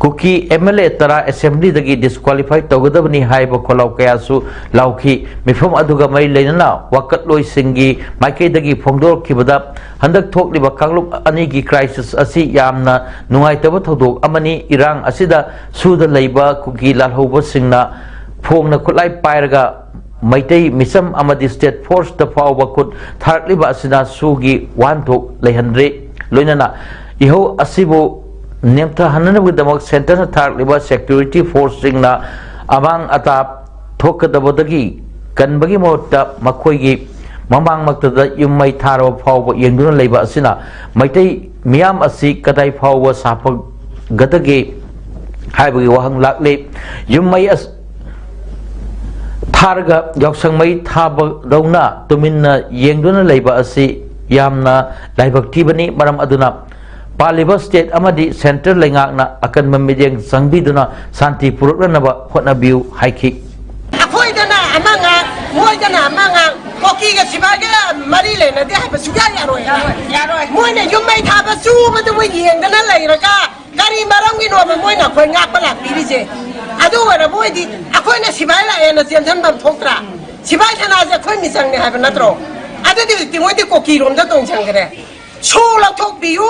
ꯀꯨꯀꯤ MLA ꯇꯔꯥ assembly ꯗꯒꯤ disqualify ꯇꯧꯒꯗꯕꯅꯤ ꯍꯥꯏꯕ ꯈꯣꯜꯂꯥꯎ ꯀꯌꯥꯁꯨ ꯂꯥꯎꯈꯤ꯫ ꯃꯤꯐꯝ ꯑꯗꯨꯒ ꯃꯔꯤ ꯂꯩꯅꯅ ꯋꯥꯀꯠꯂꯣꯏꯁꯤꯡꯒꯤ ꯃꯥꯏꯀꯩꯗꯒꯤ ꯐꯣꯡꯗꯣꯔꯛꯈꯤꯕꯗ, ꯍꯟꯗꯛ ꯊꯣꯛꯂꯤꯕ ꯀꯥꯡꯂꯨꯞ ꯑꯅꯤꯒꯤ crisis ꯑꯁꯤ ꯌꯥꯝꯅ ꯅꯨꯡꯉꯥꯏꯇꯕ ꯊꯧꯗꯣꯛ ꯑꯃꯅꯤ꯫ ꯏꯔꯥꯡ ꯑꯁꯤꯗ ꯁꯨꯗ ꯂꯩꯕ ꯀꯨꯀꯤ ꯂꯥꯜꯍꯧꯕꯁꯤꯡꯅ ꯐꯣꯡꯅ ꯈꯨꯠꯂꯥꯏ ꯄꯥꯏꯔꯒ ꯃꯩꯇꯩ ꯃꯤꯆꯝ ꯑꯃꯗꯤ state force ꯇ ꯐꯥꯎꯕ ꯈꯨꯠ ꯊꯥꯔꯛꯂꯤꯕ ꯑꯁꯤꯅ ꯁꯨꯒꯤ ꯋꯥꯍꯟꯊꯣꯛ ꯂꯩꯍꯟꯗ꯭ꯔꯦ꯫ ꯂꯣꯏꯅꯅ ꯏꯍꯧ ꯑꯁꯤꯕꯨ ꯅꯦꯝꯊꯍꯟꯅꯕꯒꯤꯗꯃꯛ centre ꯅ ꯊꯥꯔꯛꯂꯤꯕ security force ꯁꯤꯡꯅ ꯑꯃꯥꯡ ꯑꯇꯥ ꯊꯣꯛꯀꯗꯕꯗꯒꯤ ꯀꯟꯕꯒꯤ ꯃꯍꯨꯠꯇ ꯃꯈꯣꯏꯒꯤ ꯃꯃꯥꯡꯃꯛꯇꯗ ꯌꯨꯝ ꯃꯩ ꯊꯥꯔꯕ ꯐꯥꯎꯕ ꯌꯦꯡꯗꯨꯅ ꯂꯩꯕ ꯑꯁꯤꯅ ꯃꯩꯇꯩ ꯃꯤꯌꯥꯝ ꯑꯁꯤ ꯀꯗꯥꯏ ꯐꯥꯎꯕ ꯁꯥꯐꯒꯗꯒꯦ ꯍꯥꯏꯕꯒꯤ ꯋꯥꯍꯪ ꯂꯥꯛꯂꯦ꯫ ꯌꯨꯝ ꯃꯩ ꯑꯁ-, ꯊꯥꯔꯒ ꯌꯥꯎꯁꯪ ꯃꯩ ꯊꯥꯕꯗꯧꯅ ꯇꯨꯃꯤꯟꯅ ꯌꯦꯡꯗꯨꯅ ꯂꯩꯕ ꯑꯁꯤ ꯌꯥꯝꯅ ꯂꯥꯏꯕꯛ ꯊꯤꯕꯅꯤ꯫ ꯃꯔꯝ ꯑꯗꯨꯅ ꯄꯥꯜꯂꯤꯕ state ꯑꯃꯗꯤ centre ꯂꯩꯉꯥꯛꯅ ꯑꯀꯟꯕ ꯃꯤꯠꯌꯦꯡ ꯆꯪꯕꯤꯗꯨꯅ ꯁꯥꯟꯇꯤ ꯄꯨꯔꯛꯅꯅꯕ ꯍꯣꯠꯅꯕꯤꯌꯨ ꯍꯥꯏꯈꯤ꯫ ꯑꯩꯈꯣꯏꯗꯅ ꯑꯃ ꯉꯥꯡ, ꯃꯣꯏꯗꯅ ꯑꯃ ꯉꯥꯡ, ꯀꯣꯀꯤꯒ ꯁꯤꯕꯥꯏꯒ ꯃꯔꯤ ꯂꯩꯅꯗꯦ ꯍꯥꯏꯕ ꯁꯨꯡꯌꯥ ꯌꯥꯔꯣꯏ꯫ ꯌꯥꯔꯣꯏ꯫ ꯃꯣꯏꯅ ꯌꯨꯝ ꯃꯩ ꯊꯥꯕ ꯆꯨꯕꯗꯨꯕꯨ ꯌꯦꯡꯗꯅ ꯂꯩꯔꯒ ꯀꯔꯤ ꯃꯔꯝꯒꯤꯅꯣꯕ ꯃꯣꯏꯅ ꯑꯩꯈꯣꯏ ꯉꯥꯛꯄ ꯂꯥꯛꯄꯤꯔꯤꯁꯦ? ꯑꯗꯨ ꯑꯣꯏꯔꯕ ꯑꯣꯏꯗꯤ ꯑꯩꯈꯣꯏꯅ ꯁꯤꯕꯥꯏ ꯂꯥꯛꯑꯦꯅ ꯆꯦꯟꯁꯤꯟꯐꯝ ꯊꯣꯛꯇ꯭ꯔꯥ? ꯁꯤꯕꯥꯏ ꯁꯅꯥꯁꯦ ꯑꯩꯈꯣꯏ ꯃꯤꯆꯪꯅꯦ ꯍꯥꯏꯕ ꯅꯠꯇ꯭ꯔꯣ? ꯑꯗꯨꯗꯤ ꯍꯧꯖꯤꯛꯇꯤ ꯃꯣꯏꯗꯤ ꯀꯣꯀꯤꯔꯣꯝꯗ ꯇꯣꯡꯁꯤꯟꯈ꯭ꯔꯦ꯫ ꯁꯨ ꯂꯧꯊꯣꯛꯄꯤꯌꯨ,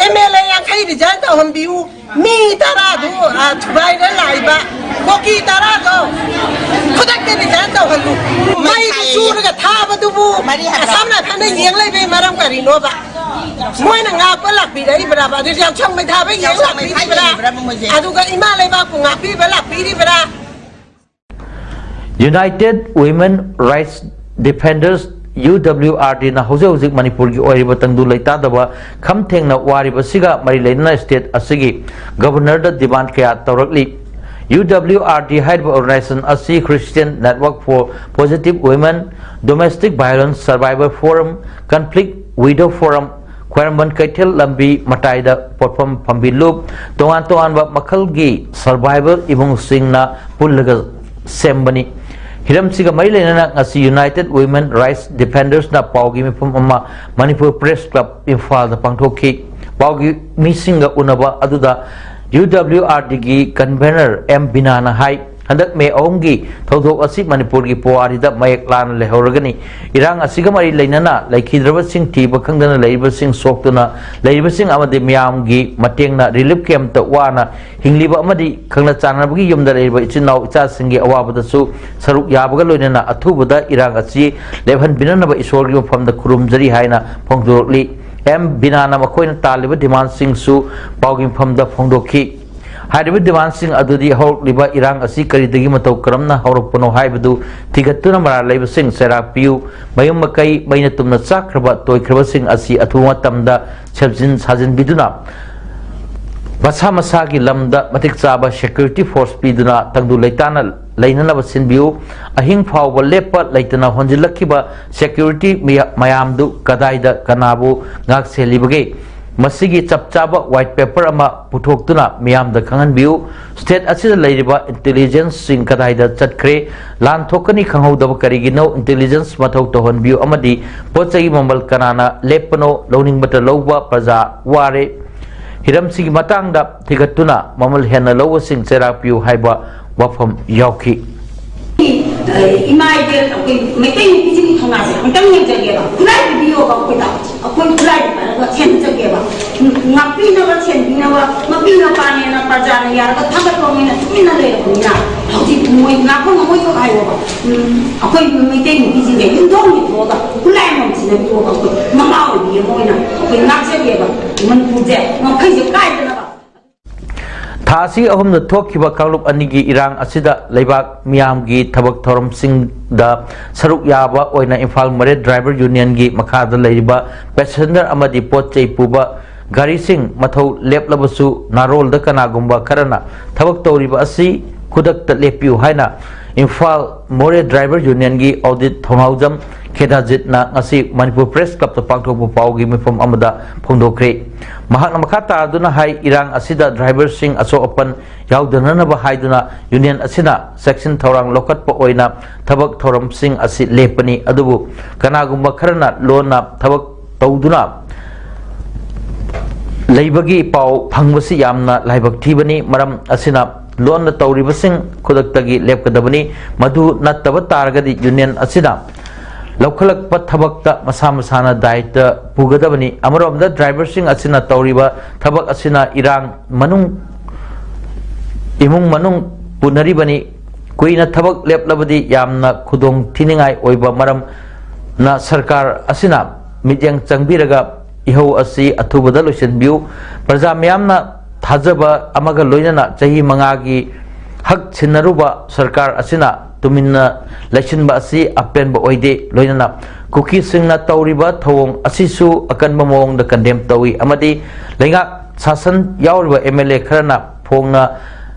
M L A ꯌꯥꯡꯈꯩ resign ꯇꯧꯍꯟꯕꯤꯌꯨ, ꯃꯤ ꯇꯔꯥꯗꯨ, ꯑ, ꯊꯨꯒꯥꯏꯔ ꯂꯥꯛꯏꯕ ꯀꯣꯀꯤ ꯇꯔꯥꯗꯣ ꯈꯨꯗꯛꯇ resign ꯇꯧꯍꯜꯂꯨ꯫ ꯃꯩꯗꯨ ꯆꯨꯔꯒ ꯊꯥꯕꯗꯨꯕꯨ ꯃꯔꯤ ꯍꯥꯞꯄ꯫ ꯑꯁꯥꯝ ꯔꯥꯏꯐꯜꯅ ꯌꯦꯡ ꯂꯩꯕꯩ ꯃꯔꯝ ꯀꯔꯤꯅꯣꯕ? ꯃꯣꯏꯅ ꯉꯥꯛꯄ ꯂꯥꯛꯄꯤꯔꯛꯏꯕ꯭ꯔꯥꯕ? ꯑꯗꯨ ꯌꯥꯎꯁꯪ ꯃꯩ ꯊꯥꯕ ꯌꯦꯡ ꯌꯥꯎꯁꯪ ꯃꯩ ꯂꯥꯛꯄꯤꯔꯤꯕ꯭ꯔꯥ? ꯊꯥꯕꯤꯔꯤꯕ꯭ꯔꯥꯕ ꯃꯣꯏꯁꯦ? ꯑꯗꯨꯒ ꯏꯃꯥ ꯂꯩꯕꯥꯛꯄꯨ ꯉꯥꯛꯄꯤꯕ ꯂꯥꯛꯄꯤꯔꯤꯕ꯭ꯔꯥ? United Women Rights Defenders, U W R D ꯅ ꯍꯧꯖꯤꯛ ꯍꯧꯖꯤꯛ ꯃꯅꯤꯄꯨꯔꯒꯤ ꯑꯣꯏꯔꯤꯕ ꯇꯪꯗꯨ ꯂꯩꯇꯥꯗꯕ ꯈꯝ ꯊꯦꯡꯅ ꯋꯥꯔꯤꯕꯁꯤꯒ ꯃꯔꯤ ꯂꯩꯅꯅ state ꯑꯁꯤꯒꯤ governor ꯗ demand ꯀꯌꯥ ꯇꯧꯔꯛꯂꯤ꯫ U W R D ꯍꯥꯏꯔꯤꯕ organization ꯑꯁꯤ Christian Network for Positive Women, Domestic Violence Survivor Forum, Conflict Widow Forum, ꯈ꯭ꯋꯥꯏꯔꯝꯕꯟ ꯀꯩꯊꯦꯜ ꯂꯝꯕꯤ ꯃꯇꯥꯏꯗ ꯄꯣꯠꯐꯝ ꯐꯝꯕꯤꯜꯂꯨ꯫ ꯇꯣꯉꯥꯟ ꯇꯣꯉꯥꯟꯕ ꯃꯈꯜꯒꯤ survivor ꯏꯃꯨꯡꯁꯤꯡꯅ ꯄꯨꯜꯂꯒ ꯁꯦꯝꯕꯅꯤ꯫ ꯍꯤꯔꯝꯁꯤꯒ ꯃꯔꯤ ꯂꯩꯅꯅ ꯉꯁꯤ United Women Rights Defenders ꯅ ꯄꯥꯎꯒꯤ ꯃꯤꯐꯝ ꯑꯃ ꯃꯅꯤꯄꯨꯔ Press Club ꯏꯝꯐꯥꯜꯗ ꯄꯥꯡꯊꯣꯛꯈꯤ꯫ ꯄꯥꯎꯒꯤ ꯃꯤꯁꯤꯡꯒ ꯎꯅꯕ ꯑꯗꯨꯗ U W R D ꯒꯤ convener M ꯕꯤꯅꯥꯅ ꯍꯥꯏ, ꯍꯟꯗꯛ ꯃꯦ ꯑꯍꯨꯝꯒꯤ ꯊꯧꯗꯣꯛ ꯑꯁꯤ ꯃꯅꯤꯄꯨꯔꯒꯤ ꯄꯨꯋꯥꯔꯤꯗ ꯃꯌꯦꯛ ꯂꯥꯅ ꯂꯩꯍꯧꯔꯒꯅꯤ꯫ ꯏꯔꯥꯡ ꯑꯁꯤꯒ ꯃꯔꯤ ꯂꯩꯅꯅ ꯂꯩꯈꯤꯗ꯭ꯔꯕꯁꯤꯡ ꯊꯤꯕ ꯈꯪꯗꯅ ꯂꯩꯔꯤꯕꯁꯤꯡ, ꯁꯣꯛꯇꯨꯅ ꯂꯩꯔꯤꯕꯁꯤꯡ ꯑꯃꯗꯤ ꯃꯤꯌꯥꯝꯒꯤ ꯃꯇꯦꯡꯅ ꯔꯤꯂꯤꯐ ꯀꯦꯝꯞꯇ ꯋꯥꯅ ꯍꯤꯡꯂꯤꯕ ꯑꯃꯗꯤ ꯈꯪꯅ ꯆꯥꯟꯅꯕꯒꯤ ꯌꯨꯝꯗ ꯂꯩꯔꯤꯕ ꯏꯆꯤꯟ ꯏꯅꯥꯎ ꯏꯆꯥꯁꯤꯡꯒꯤ ꯑꯋꯥꯕꯗꯁꯨ ꯁꯔꯨꯛ ꯌꯥꯕꯒ ꯂꯣꯏꯅꯅ ꯑꯊꯨꯕꯗ ꯏꯔꯥꯡ ꯑꯁꯤ ꯂꯦꯞꯍꯟꯕꯤꯅꯅꯕ ꯏꯁꯣꯔꯒꯤ ꯃꯐꯝꯗ ꯈꯨꯔꯨꯝꯖꯔꯤ ꯍꯥꯏꯅ ꯐꯣꯡꯗꯣꯔꯛꯂꯤ꯫ ꯑꯦꯝ ꯕꯤꯅꯥꯅ ꯃꯈꯣꯏꯅ ꯇꯥꯜꯂꯤꯕ ꯗꯤꯃꯥꯟꯁꯤꯡꯁꯨ ꯄꯥꯎꯒꯤ ꯃꯐꯝꯗ ꯐꯣꯡꯗꯣꯛꯈꯤ꯫ ꯍꯥꯏꯔꯤꯕ ꯗꯤꯃꯥꯟꯁꯤꯡ ꯑꯗꯨꯗꯤ ꯍꯧꯔꯛꯂꯤꯕ ꯏꯔꯥꯡ ꯑꯁꯤ ꯀꯔꯤꯗꯒꯤ ꯃꯇꯧ ꯀꯔꯝꯅ ꯍꯧꯔꯛꯄꯅꯣ ꯍꯥꯏꯕꯗꯨ ꯊꯤꯒꯠꯇꯨꯅ ꯃꯔꯥꯜ ꯂꯩꯕꯁꯤꯡ ꯆꯩꯔꯥꯛ ꯄꯤꯌꯨ, ꯃꯌꯨꯝ ꯃꯀꯩ ꯃꯩꯅ ꯇꯨꯝꯅ ꯆꯥꯛꯈ꯭ꯔꯕ ꯇꯣꯏꯈ꯭ꯔꯕꯁꯤꯡ ꯑꯁꯤ ꯑꯊꯨꯕ ꯃꯇꯝꯗ ꯁꯦꯝꯖꯤꯟ ꯁꯥꯖꯤꯟꯕꯤꯗꯨꯅ ꯃꯁꯥ ꯃꯁꯥꯒꯤ ꯂꯝꯗ ꯃꯇꯤꯛ ꯆꯥꯕ ꯁꯦꯀ꯭ꯌꯨꯔꯤꯇꯤ ꯐꯣꯔꯁ ꯄꯤꯗꯨꯅ ꯇꯪꯗꯨ ꯂꯩꯇꯥꯅ ꯂꯩꯅꯅꯕ ꯁꯤꯟꯕꯤꯌꯨ꯫ ꯑꯍꯤꯡ ꯐꯥꯎꯕ ꯂꯦꯞꯄ ꯂꯩꯇꯅ ꯍꯣꯟꯖꯤꯜꯂꯛꯈꯤꯕ ꯁꯦꯀ꯭ꯌꯨꯔꯤꯇꯤ ꯃꯌꯥ-, ꯃꯌꯥꯝꯗꯨ ꯀꯗꯥꯏꯗ ꯀꯅꯥꯕꯨ ꯉꯥꯛ ꯁꯦꯜꯂꯤꯕꯒꯦ? ꯃꯁꯤꯒꯤ ꯆꯞ ꯆꯥꯕ ꯋꯥꯏꯠ ꯄꯦꯄꯔ ꯑꯃ ꯄꯨꯊꯣꯛꯇꯨꯅ ꯃꯤꯌꯥꯝꯗ ꯈꯪꯍꯟꯕꯤꯌꯨ꯫ ꯁ꯭ꯇꯦꯠ ꯑꯁꯤꯗ ꯂꯩꯔꯤꯕ ꯏꯟꯇꯦꯂꯤꯖꯦꯟꯁꯁꯤꯡ ꯀꯗꯥꯏꯗ ꯆꯠꯈ꯭ꯔꯦ? ꯂꯥꯟ ꯊꯣꯛꯀꯅꯤ ꯈꯪꯍꯧꯗꯕ ꯀꯔꯤꯒꯤꯅꯣ? ꯏꯟꯇꯦꯂꯤꯖꯦꯟꯁ ꯃꯊꯧ ꯇꯧꯍꯟꯕꯤꯌꯨ ꯑꯃꯗꯤ ꯄꯣꯠ ꯆꯩꯒꯤ ꯃꯃꯜ ꯀꯅꯥꯅ ꯂꯦꯞꯄꯅꯣ? ꯂꯧꯅꯤꯡꯕꯇ ꯂꯧꯕ ꯄ꯭ꯔꯖꯥ ꯋꯥꯔꯦ꯫ ꯍꯤꯔꯝꯁꯤꯒꯤ ꯃꯇꯥꯡꯗ ꯊꯤꯒꯠꯇꯨꯅ ꯃꯃꯜ ꯍꯦꯟꯅ ꯂꯧꯕꯁꯤꯡ ꯆꯩꯔꯥꯛ ꯄꯤꯌꯨ ꯍꯥꯏꯕ ꯋꯥꯐꯝ ꯌꯥꯎꯈꯤ꯫ ꯏꯃꯥ ꯏꯕꯦꯜ ꯑꯩꯈꯣꯏ ꯃꯩꯇꯩ ꯅꯨꯄꯤꯁꯤꯡꯒꯤ ꯊꯧꯅꯥꯁꯦ ꯑꯃꯨꯛꯇꯪ ꯌꯦꯡꯖꯒꯦꯕ꯫ ꯈꯨꯠꯂꯥꯏ ꯄꯤꯕꯤꯌꯣꯕ ꯑꯩꯈꯣꯏꯗ꯫ ꯑꯩꯈꯣꯏ ꯈꯨꯠꯂꯥꯏ ꯄꯥꯏꯔꯒ ꯁꯦꯝꯖꯒꯦꯕ꯫ ꯉꯥꯛꯄꯤꯅꯕ, ꯁꯦꯟꯕꯤꯅꯕ, ꯃꯄꯤ ꯃꯄꯥꯅꯦꯅ ꯄ꯭ꯔꯖꯥꯅ ꯌꯥꯔꯒ ꯊꯥꯒꯠꯄ ꯃꯣꯏꯅ ꯇꯨꯃꯤꯟꯅ ꯂꯩꯔꯕꯅꯤꯅ ꯍꯧꯖꯤꯛ ꯃꯣꯏ ꯉꯥꯛꯄ ꯉꯝꯃꯣꯏꯗ꯭ꯔꯣ ꯍꯥꯏꯌꯣꯕ꯫ ꯎꯝ, ꯑꯩꯈꯣꯏ ꯃꯩꯇꯩ ꯅꯨꯄꯤꯁꯤꯡꯁꯦ ꯌꯨꯝꯊꯣꯡ ꯌꯨꯝꯊꯣꯛꯑꯒ ꯈꯨꯠꯂꯥꯏ ꯑꯃꯃꯝ ꯁꯤꯟꯅꯕꯤꯌꯣꯕ꯫ ꯑꯩꯈꯣꯏ ꯃꯃꯥ ꯑꯣꯏꯕꯤ ꯑꯃ ꯑꯣꯏꯅ ꯑꯩꯈꯣꯏ ꯉꯥꯛꯆꯒꯦꯕ꯫ ꯃꯅꯤꯄꯨꯔꯁꯦ ꯉꯝꯈꯩꯁꯦ ꯀꯥꯏꯗꯅꯕ꯫ ꯊꯥ ꯑꯁꯤꯒꯤ ꯑꯍꯨꯝꯗ ꯊꯣꯛꯈꯤꯕ ꯀꯥꯡꯂꯨꯞ ꯑꯅꯤꯒꯤ ꯏꯔꯥꯡ ꯑꯁꯤꯗ ꯂꯩꯕꯥꯛ ꯃꯤꯌꯥꯝꯒꯤ ꯊꯕꯛ ꯊꯧꯔꯝꯁꯤꯡꯗ ꯁꯔꯨꯛ ꯌꯥꯕ ꯑꯣꯏꯅ ꯏꯝꯐꯥꯜ ꯃꯣꯔꯦ ꯗ꯭ꯔꯥꯏꯚꯔ ꯌꯨꯅꯤꯌꯟꯒꯤ ꯃꯈꯥꯗ ꯂꯩꯔꯤꯕ ꯄꯦꯁꯦꯟꯖꯔ ꯑꯃꯗꯤ ꯄꯣꯠ ꯆꯩ ꯄꯨꯕ ꯒꯥꯔꯤꯁꯤꯡ ꯃꯊꯧ ꯂꯦꯞꯂꯕꯁꯨ ꯅꯥꯔꯣꯜꯗ ꯀꯅꯥꯒꯨꯝꯕ ꯈꯔꯅ ꯊꯕꯛ ꯇꯧꯔꯤꯕ ꯑꯁꯤ ꯈꯨꯗꯛꯇ ꯂꯦꯞꯄꯤꯌꯨ ꯍꯥꯏꯅ ꯏꯝꯐꯥꯜ ꯃꯣꯔꯦ ꯗ꯭ꯔꯥꯏꯚꯔ ꯌꯨꯅꯤꯌꯟꯒꯤ ꯑꯣꯗꯤꯠ ꯊꯧꯅꯥꯎꯖꯝ ꯈꯦꯗꯥꯖꯤꯠꯅ ꯉꯁꯤ ꯃꯅꯤꯄꯨꯔ ꯄ꯭ꯔꯦꯁ ꯀ꯭ꯂꯕꯇ ꯄꯥꯡꯊꯣꯛꯄ ꯄꯥꯎꯒꯤ ꯃꯤꯐꯝ ꯑꯃꯗ ꯐꯣꯡꯗꯣꯛꯈ꯭ꯔꯦ꯫ ꯃꯍꯥꯛꯅ ꯃꯈꯥ ꯇꯥꯗꯨꯅ ꯍꯥꯏ, ꯏꯔꯥꯡ ꯑꯁꯤꯗ ꯗ꯭ꯔꯥꯏꯚꯔꯁꯤꯡ ꯑꯁꯣꯛ ꯑꯄꯟ ꯌꯥꯎꯗꯅꯅꯕ ꯍꯥꯏꯗꯨꯅ ꯌꯨꯅꯤꯌꯟ ꯑꯁꯤꯅ ꯆꯦꯛꯁꯤꯟ ꯊꯧꯔꯥꯡ ꯂꯧꯈꯠꯄ ꯑꯣꯏꯅ ꯊꯕꯛ ꯊꯧꯔꯝꯁꯤꯡ ꯑꯁꯤ ꯂꯦꯞꯄꯅꯤ, ꯑꯗꯨꯕꯨ ꯀꯅꯥꯒꯨꯝꯕ ꯈꯔꯅ ꯂꯣꯟꯅ ꯊꯕꯛ ꯇꯧꯗꯨꯅ ꯂꯩꯕꯒꯤ ꯄꯥꯎ ꯐꯪꯕꯁꯤ ꯌꯥꯝꯅ ꯂꯥꯏꯕꯛ ꯊꯤꯕꯅꯤ꯫ ꯃꯔꯝ ꯑꯁꯤꯅ ꯂꯣꯟꯅ ꯇꯧꯔꯤꯕꯁꯤꯡ ꯈꯨꯗꯛꯇꯒꯤ ꯂꯦꯞꯀꯗꯕꯅꯤ꯫ ꯃꯗꯨ ꯅꯠꯇꯕ ꯇꯥꯔꯒꯗꯤ ꯌꯨꯅꯤꯌꯟ ꯑꯁꯤꯅ ꯂꯧꯈꯠꯂꯛꯄ ꯊꯕꯛꯇ ꯃꯁꯥ ꯃꯁꯥꯅ ꯗꯥꯏꯇ ꯄꯨꯒꯗꯕꯅꯤ꯫ ꯑꯃꯔꯣꯝꯗ ꯗ꯭ꯔꯥꯏꯚꯔꯁꯤꯡ ꯑꯁꯤꯅ ꯇꯧꯔꯤꯕ ꯊꯕꯛ ꯑꯁꯤꯅ ꯏꯔꯥꯡ ꯃꯅꯨꯡ, ꯏꯃꯨꯡ ꯃꯅꯨꯡ ꯄꯨꯅꯔꯤꯕꯅꯤ꯫ ꯀꯨꯏꯅ ꯊꯕꯛ ꯂꯦꯞꯂꯕꯗꯤ ꯌꯥꯝꯅ ꯈꯨꯗꯣꯡ ꯊꯤꯅꯤꯡꯉꯥꯏ ꯑꯣꯏꯕ ꯃꯔꯝꯅ ꯁꯔꯀꯥꯔ ꯑꯁꯤꯅ ꯃꯤꯠꯌꯦꯡ ꯆꯪꯕꯤꯔꯒ ꯏꯍꯧ ꯑꯁꯤ ꯑꯊꯨꯕꯗ ꯂꯣꯏꯁꯤꯟꯕꯤꯌꯨ꯫ ꯄ꯭ꯔꯖꯥ ꯃꯤꯌꯥꯝꯅ ꯊꯥꯖꯕ ꯑꯃꯒ ꯂꯣꯏꯅꯅ ꯆꯍꯤ ꯃꯉꯥꯒꯤ ꯍꯛ ꯁꯤꯟꯅꯔꯨꯕ ꯁꯔꯀꯥꯔ ꯑꯁꯤꯅ ꯇꯨꯃꯤꯟꯅ ꯂꯩꯁꯤꯟꯕ ꯑꯁꯤ ꯑꯄꯦꯟꯕ ꯑꯣꯏꯗꯦ꯫ ꯂꯣꯏꯅꯅ ꯀꯨꯀꯤꯁꯤꯡꯅ ꯇꯧꯔꯤꯕ ꯊꯧꯑꯣꯡ ꯑꯁꯤꯁꯨ ꯑꯀꯟꯕ ꯃꯑꯣꯡꯗ ꯀꯟꯗꯦꯝ ꯇꯧꯏ ꯑꯃꯗꯤ ꯂꯩꯉꯥꯛ ꯁꯥꯁꯟ ꯌꯥꯎꯔꯤꯕ ꯑꯦꯝ ꯑꯦꯜ ꯑꯦ ꯈꯔꯅ ꯐꯣꯡꯅ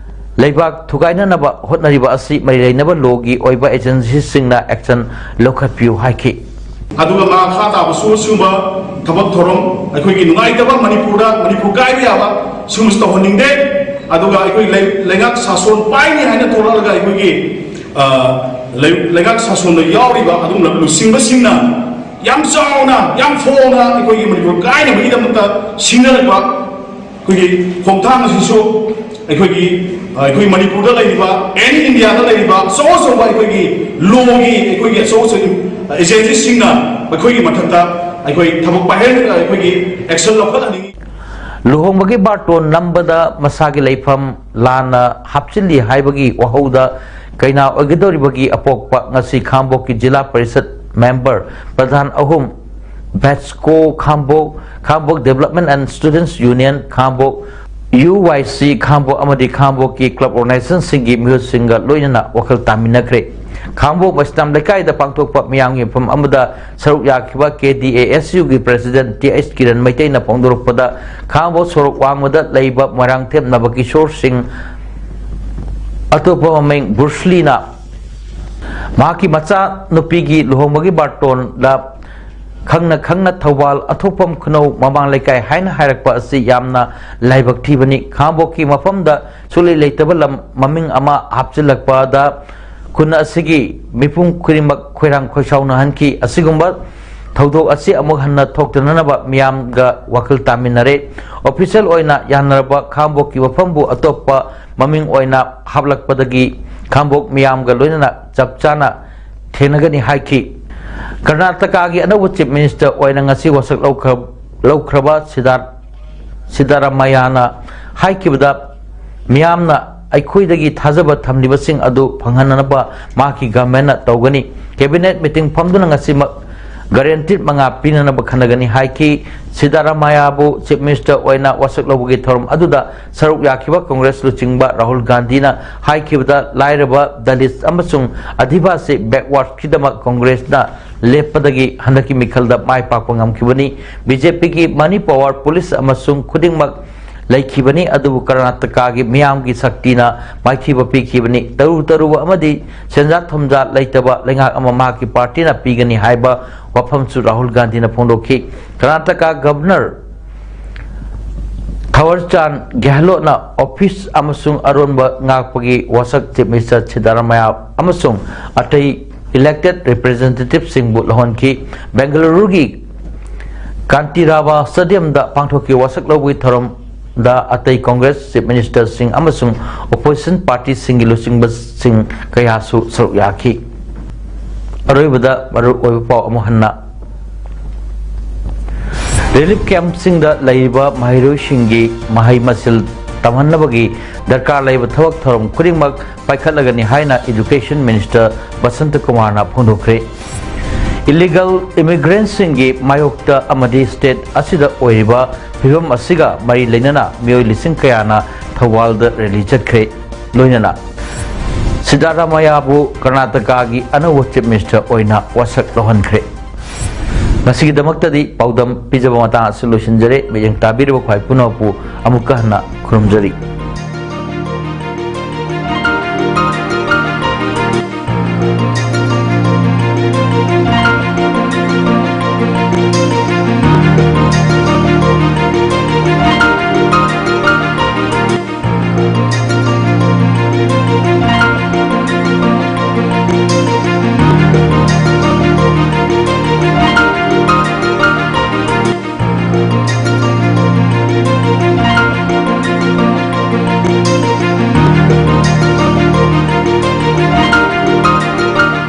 ꯂꯩꯕꯥꯛ ꯊꯨꯒꯥꯏꯅꯅꯕ ꯍꯣꯠꯅꯔꯤꯕ ꯑꯁꯤ ꯃꯔꯤ ꯂꯩꯅꯕ ꯂꯣꯒꯤ ꯑꯣꯏꯕ ꯑꯦꯖꯦꯟꯁꯤꯁꯤꯡꯅ ꯑꯦꯛꯁꯟ ꯂꯧꯈꯠꯄꯤꯌꯨ ꯍꯥꯏꯈꯤ꯫ ꯑꯗꯨꯒ ꯃꯈꯥ ꯇꯥꯕꯁꯨ ꯁꯤꯒꯨꯝꯕ ꯊꯕꯛ ꯊꯧꯔꯝ ꯑꯩꯈꯣꯏꯒꯤ ꯅꯨꯡꯉꯥꯏꯇꯕ ꯃꯅꯤꯄꯨꯔꯗ, ꯃꯅꯤꯄꯨꯔ ꯀꯥꯏꯕ ꯌꯥꯕ ꯁꯤꯒꯨꯝꯕꯁꯤ ꯇꯧꯍꯟꯅꯤꯡꯗꯦ꯫ ꯑꯗꯨꯒ ꯑꯩꯈꯣꯏ ꯂꯩ-, ꯂꯩꯉꯥꯛ ꯁꯥꯁꯣꯟ ꯄꯥꯏꯅꯤ ꯍꯥꯏꯅ ꯊꯣꯛꯂꯛꯂꯒ ꯑꯩꯈꯣꯏꯒꯤ, ꯑ, ꯂꯩ-, ꯂꯩꯉꯥꯛ ꯁꯥꯁꯣꯟꯗ ꯌꯥꯎꯔꯤꯕ ꯑꯗꯨꯒꯨꯝꯂꯕ ꯂꯨꯆꯤꯡꯕꯁꯤꯡꯅ ꯌꯥꯝ ꯆꯥꯎꯅ, ꯌꯥꯝ ꯐꯣꯡꯅ ꯑꯩꯈꯣꯏꯒꯤ ꯃꯅꯤꯄꯨꯔ ꯀꯥꯏꯅꯕꯒꯤꯗꯃꯛꯇ ꯁꯤꯡꯅꯔꯛꯄ ꯑꯩꯈꯣꯏꯒꯤ ꯈꯣꯡꯊꯥꯡ ꯑꯁꯤꯁꯨ ꯑꯩꯈꯣꯏꯒꯤ, ꯑ, ꯑꯩꯈꯣꯏ ꯃꯅꯤꯄꯨꯔꯗ ꯂꯩꯔꯤꯕ, ꯑꯦꯅꯤ ꯏꯟꯗꯤꯌꯥꯗ ꯂꯩꯔꯤꯕ ꯑꯆꯧ ꯑꯆꯧꯕ ꯑꯩꯈꯣꯏꯒꯤ ꯂꯣꯒꯤ ꯑꯩꯈꯣꯏꯒꯤ ꯑꯆꯧ ꯑꯆꯧꯕ ꯑꯦꯖꯦꯟꯁꯤꯁꯤꯡꯅ ꯑꯩꯈꯣꯏꯒꯤ ꯃꯊꯛꯇ ꯑꯩꯈꯣꯏ ꯊꯕꯛ ꯄꯥꯏꯍꯟ-, ꯑꯩꯈꯣꯏꯒꯤ ꯑꯦꯛꯁꯟ ꯂꯧꯈꯠꯍꯟꯅꯤꯡꯉꯤ꯫ ꯂꯨꯍꯣꯡꯕꯒꯤ ꯕꯥꯔꯇꯣꯟ ꯅꯝꯕꯗ ꯃꯁꯥꯒꯤ ꯂꯩꯐꯝ ꯂꯥꯟꯅ ꯍꯥꯞꯆꯤꯜꯂꯤ ꯍꯥꯏꯕꯒꯤ ꯋꯥꯍꯧꯗ ꯀꯩꯅꯥ ꯑꯣꯏꯒꯗꯧꯔꯤꯕꯒꯤ ꯑꯄꯣꯛꯄ ꯉꯁꯤ ꯈꯥꯡꯕꯣꯛꯀꯤ ꯖꯤꯂꯥ ꯄꯔꯤꯁꯠ ꯃꯦꯝꯕꯔ ꯄ꯭ꯔꯙꯥꯟ ꯑꯍꯨꯝ, ꯚꯦꯠꯁꯀꯣ Khangabok, Khangabok Development and Students Union Khangabok, U Y C Khangabok ꯑꯃꯗꯤ ꯈꯥꯡꯕꯣꯛꯀꯤ ꯀ꯭ꯂꯕ ꯑꯣꯔꯒꯅꯥꯏꯖꯦꯁꯟꯁꯤꯡꯒꯤ ꯃꯤꯍꯨꯠꯁꯤꯡꯒ ꯂꯣꯏꯅꯅ ꯋꯥꯈꯜ ꯇꯥꯃꯤꯟꯅꯈ꯭ꯔꯦ꯫ ꯈꯥꯡꯕꯣꯛ ꯃꯩꯁꯅꯥꯝ ꯂꯩꯀꯥꯏꯗ ꯄꯥꯡꯊꯣꯛꯄ ꯃꯤꯌꯥꯝꯒꯤ ꯃꯐꯝ ꯑꯃꯗ ꯁꯔꯨꯛ ꯌꯥꯈꯤꯕ ꯀꯦ ꯗꯤ ꯑꯦ ꯑꯦꯁ ꯌꯨꯒꯤ ꯄ꯭ꯔꯦꯁꯤꯗꯦꯟꯠ ꯇꯤ ꯑꯩꯆ ꯀꯤꯔꯟ ꯃꯩꯇꯩꯅ ꯐꯣꯡꯗꯣꯔꯛꯄꯗ, ꯈꯥꯡꯕꯣꯛ ꯁꯣꯔꯣꯛ ꯋꯥꯡꯃꯗ ꯂꯩꯕ ꯃꯣꯏꯔꯥꯡꯊꯦꯝ ꯅꯕꯀꯤꯁꯣꯔ ꯁꯤꯡ ꯑꯇꯣꯞꯄ ꯃꯃꯤꯡ ꯕ꯭ꯔꯨꯁꯂꯤꯅ ꯃꯍꯥꯛꯀꯤ ꯃꯆꯥ ꯅꯨꯄꯤꯒꯤ ꯂꯨꯍꯣꯡꯕꯒꯤ ꯕꯥꯔꯇꯣꯟꯗ ꯈꯪꯅ ꯈꯪꯅ ꯊꯧꯕꯥꯜ ꯑꯊꯣꯛꯄꯝ ꯈꯨꯅꯧ ꯃꯃꯥꯡ ꯂꯩꯀꯥꯏ ꯍꯥꯏꯅ ꯍꯥꯏꯔꯛꯄ ꯑꯁꯤ ꯌꯥꯝꯅ ꯂꯥꯏꯕꯛ ꯊꯤꯕꯅꯤ꯫ ꯈꯥꯡꯕꯣꯛꯀꯤ ꯃꯐꯝꯗ ꯁꯨꯛꯂꯩ ꯂꯩꯇꯕ ꯂꯝ ꯃꯃꯤꯡ ꯑꯃ ꯍꯥꯞꯆꯤꯜꯂꯛꯄꯗ ꯈꯨꯟ ꯑꯁꯤꯒꯤ ꯃꯤꯄꯨꯝ ꯈꯨꯗꯤꯡꯃꯛ ꯈꯣꯏꯔꯥꯡ ꯈꯣꯏꯁꯥꯎꯅꯍꯟꯈꯤ꯫ ꯑꯁꯤꯒꯨꯝꯕ ꯊꯧꯗꯣꯛ ꯑꯁꯤ ꯑꯃꯨꯛ ꯍꯟꯅ ꯊꯣꯛꯇꯅꯅꯕ ꯃꯤꯌꯥꯝꯒ ꯋꯥꯈꯜ ꯇꯥꯃꯤꯟꯅꯔꯦ꯫ ꯑꯣꯐꯤꯁꯤꯌꯦꯜ ꯑꯣꯏꯅ ꯌꯥꯅꯔꯕ ꯈꯥꯡꯕꯣꯛꯀꯤ ꯋꯥꯐꯝꯕꯨ ꯑꯇꯣꯞꯄ ꯃꯃꯤꯡ ꯑꯣꯏꯅ ꯍꯥꯞꯂꯛꯄꯗꯒꯤ ꯈꯥꯡꯕꯣꯛ ꯃꯤꯌꯥꯝꯒ ꯂꯣꯏꯅꯅ ꯆꯞ ꯆꯥꯅ ꯊꯦꯡꯅꯒꯅꯤ ꯍꯥꯏꯈꯤ꯫ ꯀꯔꯅꯥꯇꯀꯥꯒꯤ ꯑꯅꯧꯕ Chief Minister ꯑꯣꯏꯅ ꯉꯁꯤ ꯋꯥꯁꯛ ꯂꯧꯈ꯭ꯔ-, ꯂꯧꯈ꯭ꯔꯕ ꯁꯤꯗꯥꯔ-, ꯁꯤꯗꯥꯔꯥꯃꯥꯌꯥꯅ ꯍꯥꯏꯈꯤꯕꯗ, ꯃꯤꯌꯥꯝꯅ ꯑꯩꯈꯣꯏꯗꯒꯤ ꯊꯥꯖꯕ ꯊꯝꯂꯤꯕꯁꯤꯡ ꯑꯗꯨ ꯐꯪꯍꯟꯅꯅꯕ ꯃꯍꯥꯛꯀꯤ governmentꯅ ꯇꯧꯒꯅꯤ꯫ Cabinet meeting ꯐꯝꯗꯨꯅ ꯉꯁꯤꯃꯛ guarantee ꯃꯉꯥ ꯄꯤꯅꯅꯕ ꯈꯟꯅꯒꯅꯤ ꯍꯥꯏꯈꯤ꯫ ꯁꯤꯗꯥꯔꯥꯃꯥꯌꯥꯕꯨ Chief Minister ꯑꯣꯏꯅ ꯋꯥꯁꯛ ꯂꯧꯕꯒꯤ ꯊꯧꯔꯝ ꯑꯗꯨꯗ ꯁꯔꯨꯛ ꯌꯥꯈꯤꯕ Congress ꯂꯨꯆꯤꯡꯕ ꯔꯥꯍꯨꯜ ꯒꯥꯟꯙꯤꯅ ꯍꯥꯏꯈꯤꯕꯗ, ꯂꯥꯏꯔꯕ, Dalits ꯑꯃꯁꯨꯡ ꯑꯗꯤꯕꯥꯁꯤ backwardꯀꯤꯗꯃꯛ Congressꯅ ꯂꯦꯞꯄꯗꯒꯤ ꯍꯟꯗꯛꯀꯤ ꯃꯤꯈꯜꯗ ꯃꯥꯏ ꯄꯥꯛꯄ ꯉꯝꯈꯤꯕꯅꯤ꯫ BJPꯒꯤ money power, police ꯑꯃꯁꯨꯡ ꯈꯨꯗꯤꯡꯃꯛ ꯂꯩꯈꯤꯕꯅꯤ, ꯑꯗꯨꯕꯨ ꯀꯔꯅꯥꯇꯀꯥꯒꯤ ꯃꯤꯌꯥꯝꯒꯤ ꯁꯛꯇꯤꯅ ꯃꯥꯏꯊꯤꯕ ꯄꯤꯈꯤꯕꯅꯤ꯫ ꯇꯔꯨ ꯇꯔꯨꯕ ꯑꯃꯗꯤ ꯁꯦꯟꯖꯥ ꯊꯨꯝꯖꯥ ꯂꯩꯇꯕ ꯂꯩꯉꯥꯛ ꯑꯃ ꯃꯍꯥꯛꯀꯤ partyꯅ ꯄꯤꯒꯅꯤ ꯍꯥꯏꯕ ꯋꯥꯐꯝꯁꯨ ꯔꯥꯍꯨꯜ ꯒꯥꯟꯙꯤꯅ ꯐꯣꯡꯗꯣꯛꯈꯤ꯫ ꯀꯔꯅꯥꯇꯀꯥ Governor ꯊꯋꯔꯆꯥꯟ ꯒꯦꯍꯂꯣꯠꯅ office ꯑꯃꯁꯨꯡ ꯑꯔꯣꯟꯕ ꯉꯥꯛꯄꯒꯤ ꯋꯥꯁꯛ Chief Minister ꯁꯤꯗꯥꯔꯥꯃꯥꯌꯥ ꯑꯃꯁꯨꯡ ꯑꯇꯩ elected representativeꯁꯤꯡꯕꯨ ꯂꯧꯍꯟꯈꯤ꯫ ꯕꯦꯡꯒꯂꯨꯔꯨꯒꯤ ꯀꯥꯟꯇꯤꯔꯥꯕꯥ Stadiumꯗ ꯄꯥꯡꯊꯣꯛꯈꯤꯕ ꯋꯥꯁꯛ ꯂꯧꯕꯒꯤ ꯊꯧꯔꯝꯗ ꯑꯇꯩ Congress Chief Ministerꯁꯤꯡ ꯑꯃꯁꯨꯡ opposition partyꯁꯤꯡꯒꯤ ꯂꯨꯆꯤꯡꯕꯁꯤꯡ ꯀꯌꯥꯁꯨ ꯁꯔꯨꯛ ꯌꯥꯈꯤ꯫ ꯑꯔꯣꯏꯕꯗ ꯃꯔꯨꯑꯣꯏꯕ ꯄꯥꯎ ꯑꯃꯨꯛ ꯍꯟꯅ꯫ Relief campꯁꯤꯡꯗ ꯂꯩꯔꯤꯕ ꯃꯍꯩꯔꯣꯏꯁꯤꯡꯒꯤ ꯃꯍꯩ ꯃꯁꯤꯡ ꯇꯝꯍꯟꯅꯕꯒꯤ ꯗꯔꯀꯥꯔ ꯂꯩꯕ ꯊꯕꯛ ꯊꯧꯔꯝ ꯈꯨꯗꯤꯡꯃꯛ ꯄꯥꯏꯈꯠꯂꯒꯅꯤ ꯍꯥꯏꯅ Education Minister ꯕꯁꯟꯇ ꯀꯨꯃꯥꯔꯅ ꯐꯣꯡꯗꯣꯛꯈ꯭ꯔꯦ꯫ Illegal immigrantꯁꯤꯡꯒꯤ ꯃꯥꯌꯣꯛꯇ ꯑꯃꯗꯤ state ꯑꯁꯤꯗ ꯑꯣꯏꯔꯤꯕ ꯐꯤꯕꯝ ꯑꯁꯤꯒ ꯃꯔꯤ ꯂꯩꯅꯅ ꯃꯤꯑꯣꯏ ꯂꯤꯁꯤꯡ ꯀꯌꯥꯅ ꯊꯧꯕꯥꯜꯗ rally ꯆꯠꯈ꯭ꯔꯦ꯫ ꯂꯣꯏꯅꯅ ꯁꯤꯗꯥꯔꯥꯃꯥꯌꯥꯕꯨ ꯀꯔꯅꯥꯇꯀꯥꯒꯤ ꯑꯅꯧꯕ Chief Minister ꯑꯣꯏꯅ ꯋꯥꯁꯛ ꯂꯧꯍꯟꯈ꯭ꯔꯦ꯫ ꯉꯁꯤꯒꯤꯗꯃꯛꯇꯗꯤ ꯄꯥꯎꯗꯝ ꯄꯤꯖꯕ ꯃꯇꯥꯡ ꯑꯁꯤ ꯂꯣꯏꯁꯤꯟꯖꯔꯦ꯫ ꯃꯤꯠꯌꯦꯡ ꯇꯥꯕꯤꯔꯤꯕ ꯈ꯭ꯋꯥꯏ ꯄꯨꯝꯅꯃꯛꯄꯨ ꯑꯃꯨꯛꯀ ꯍꯟꯅ ꯈꯨꯔꯨꯝꯖꯔꯤ꯫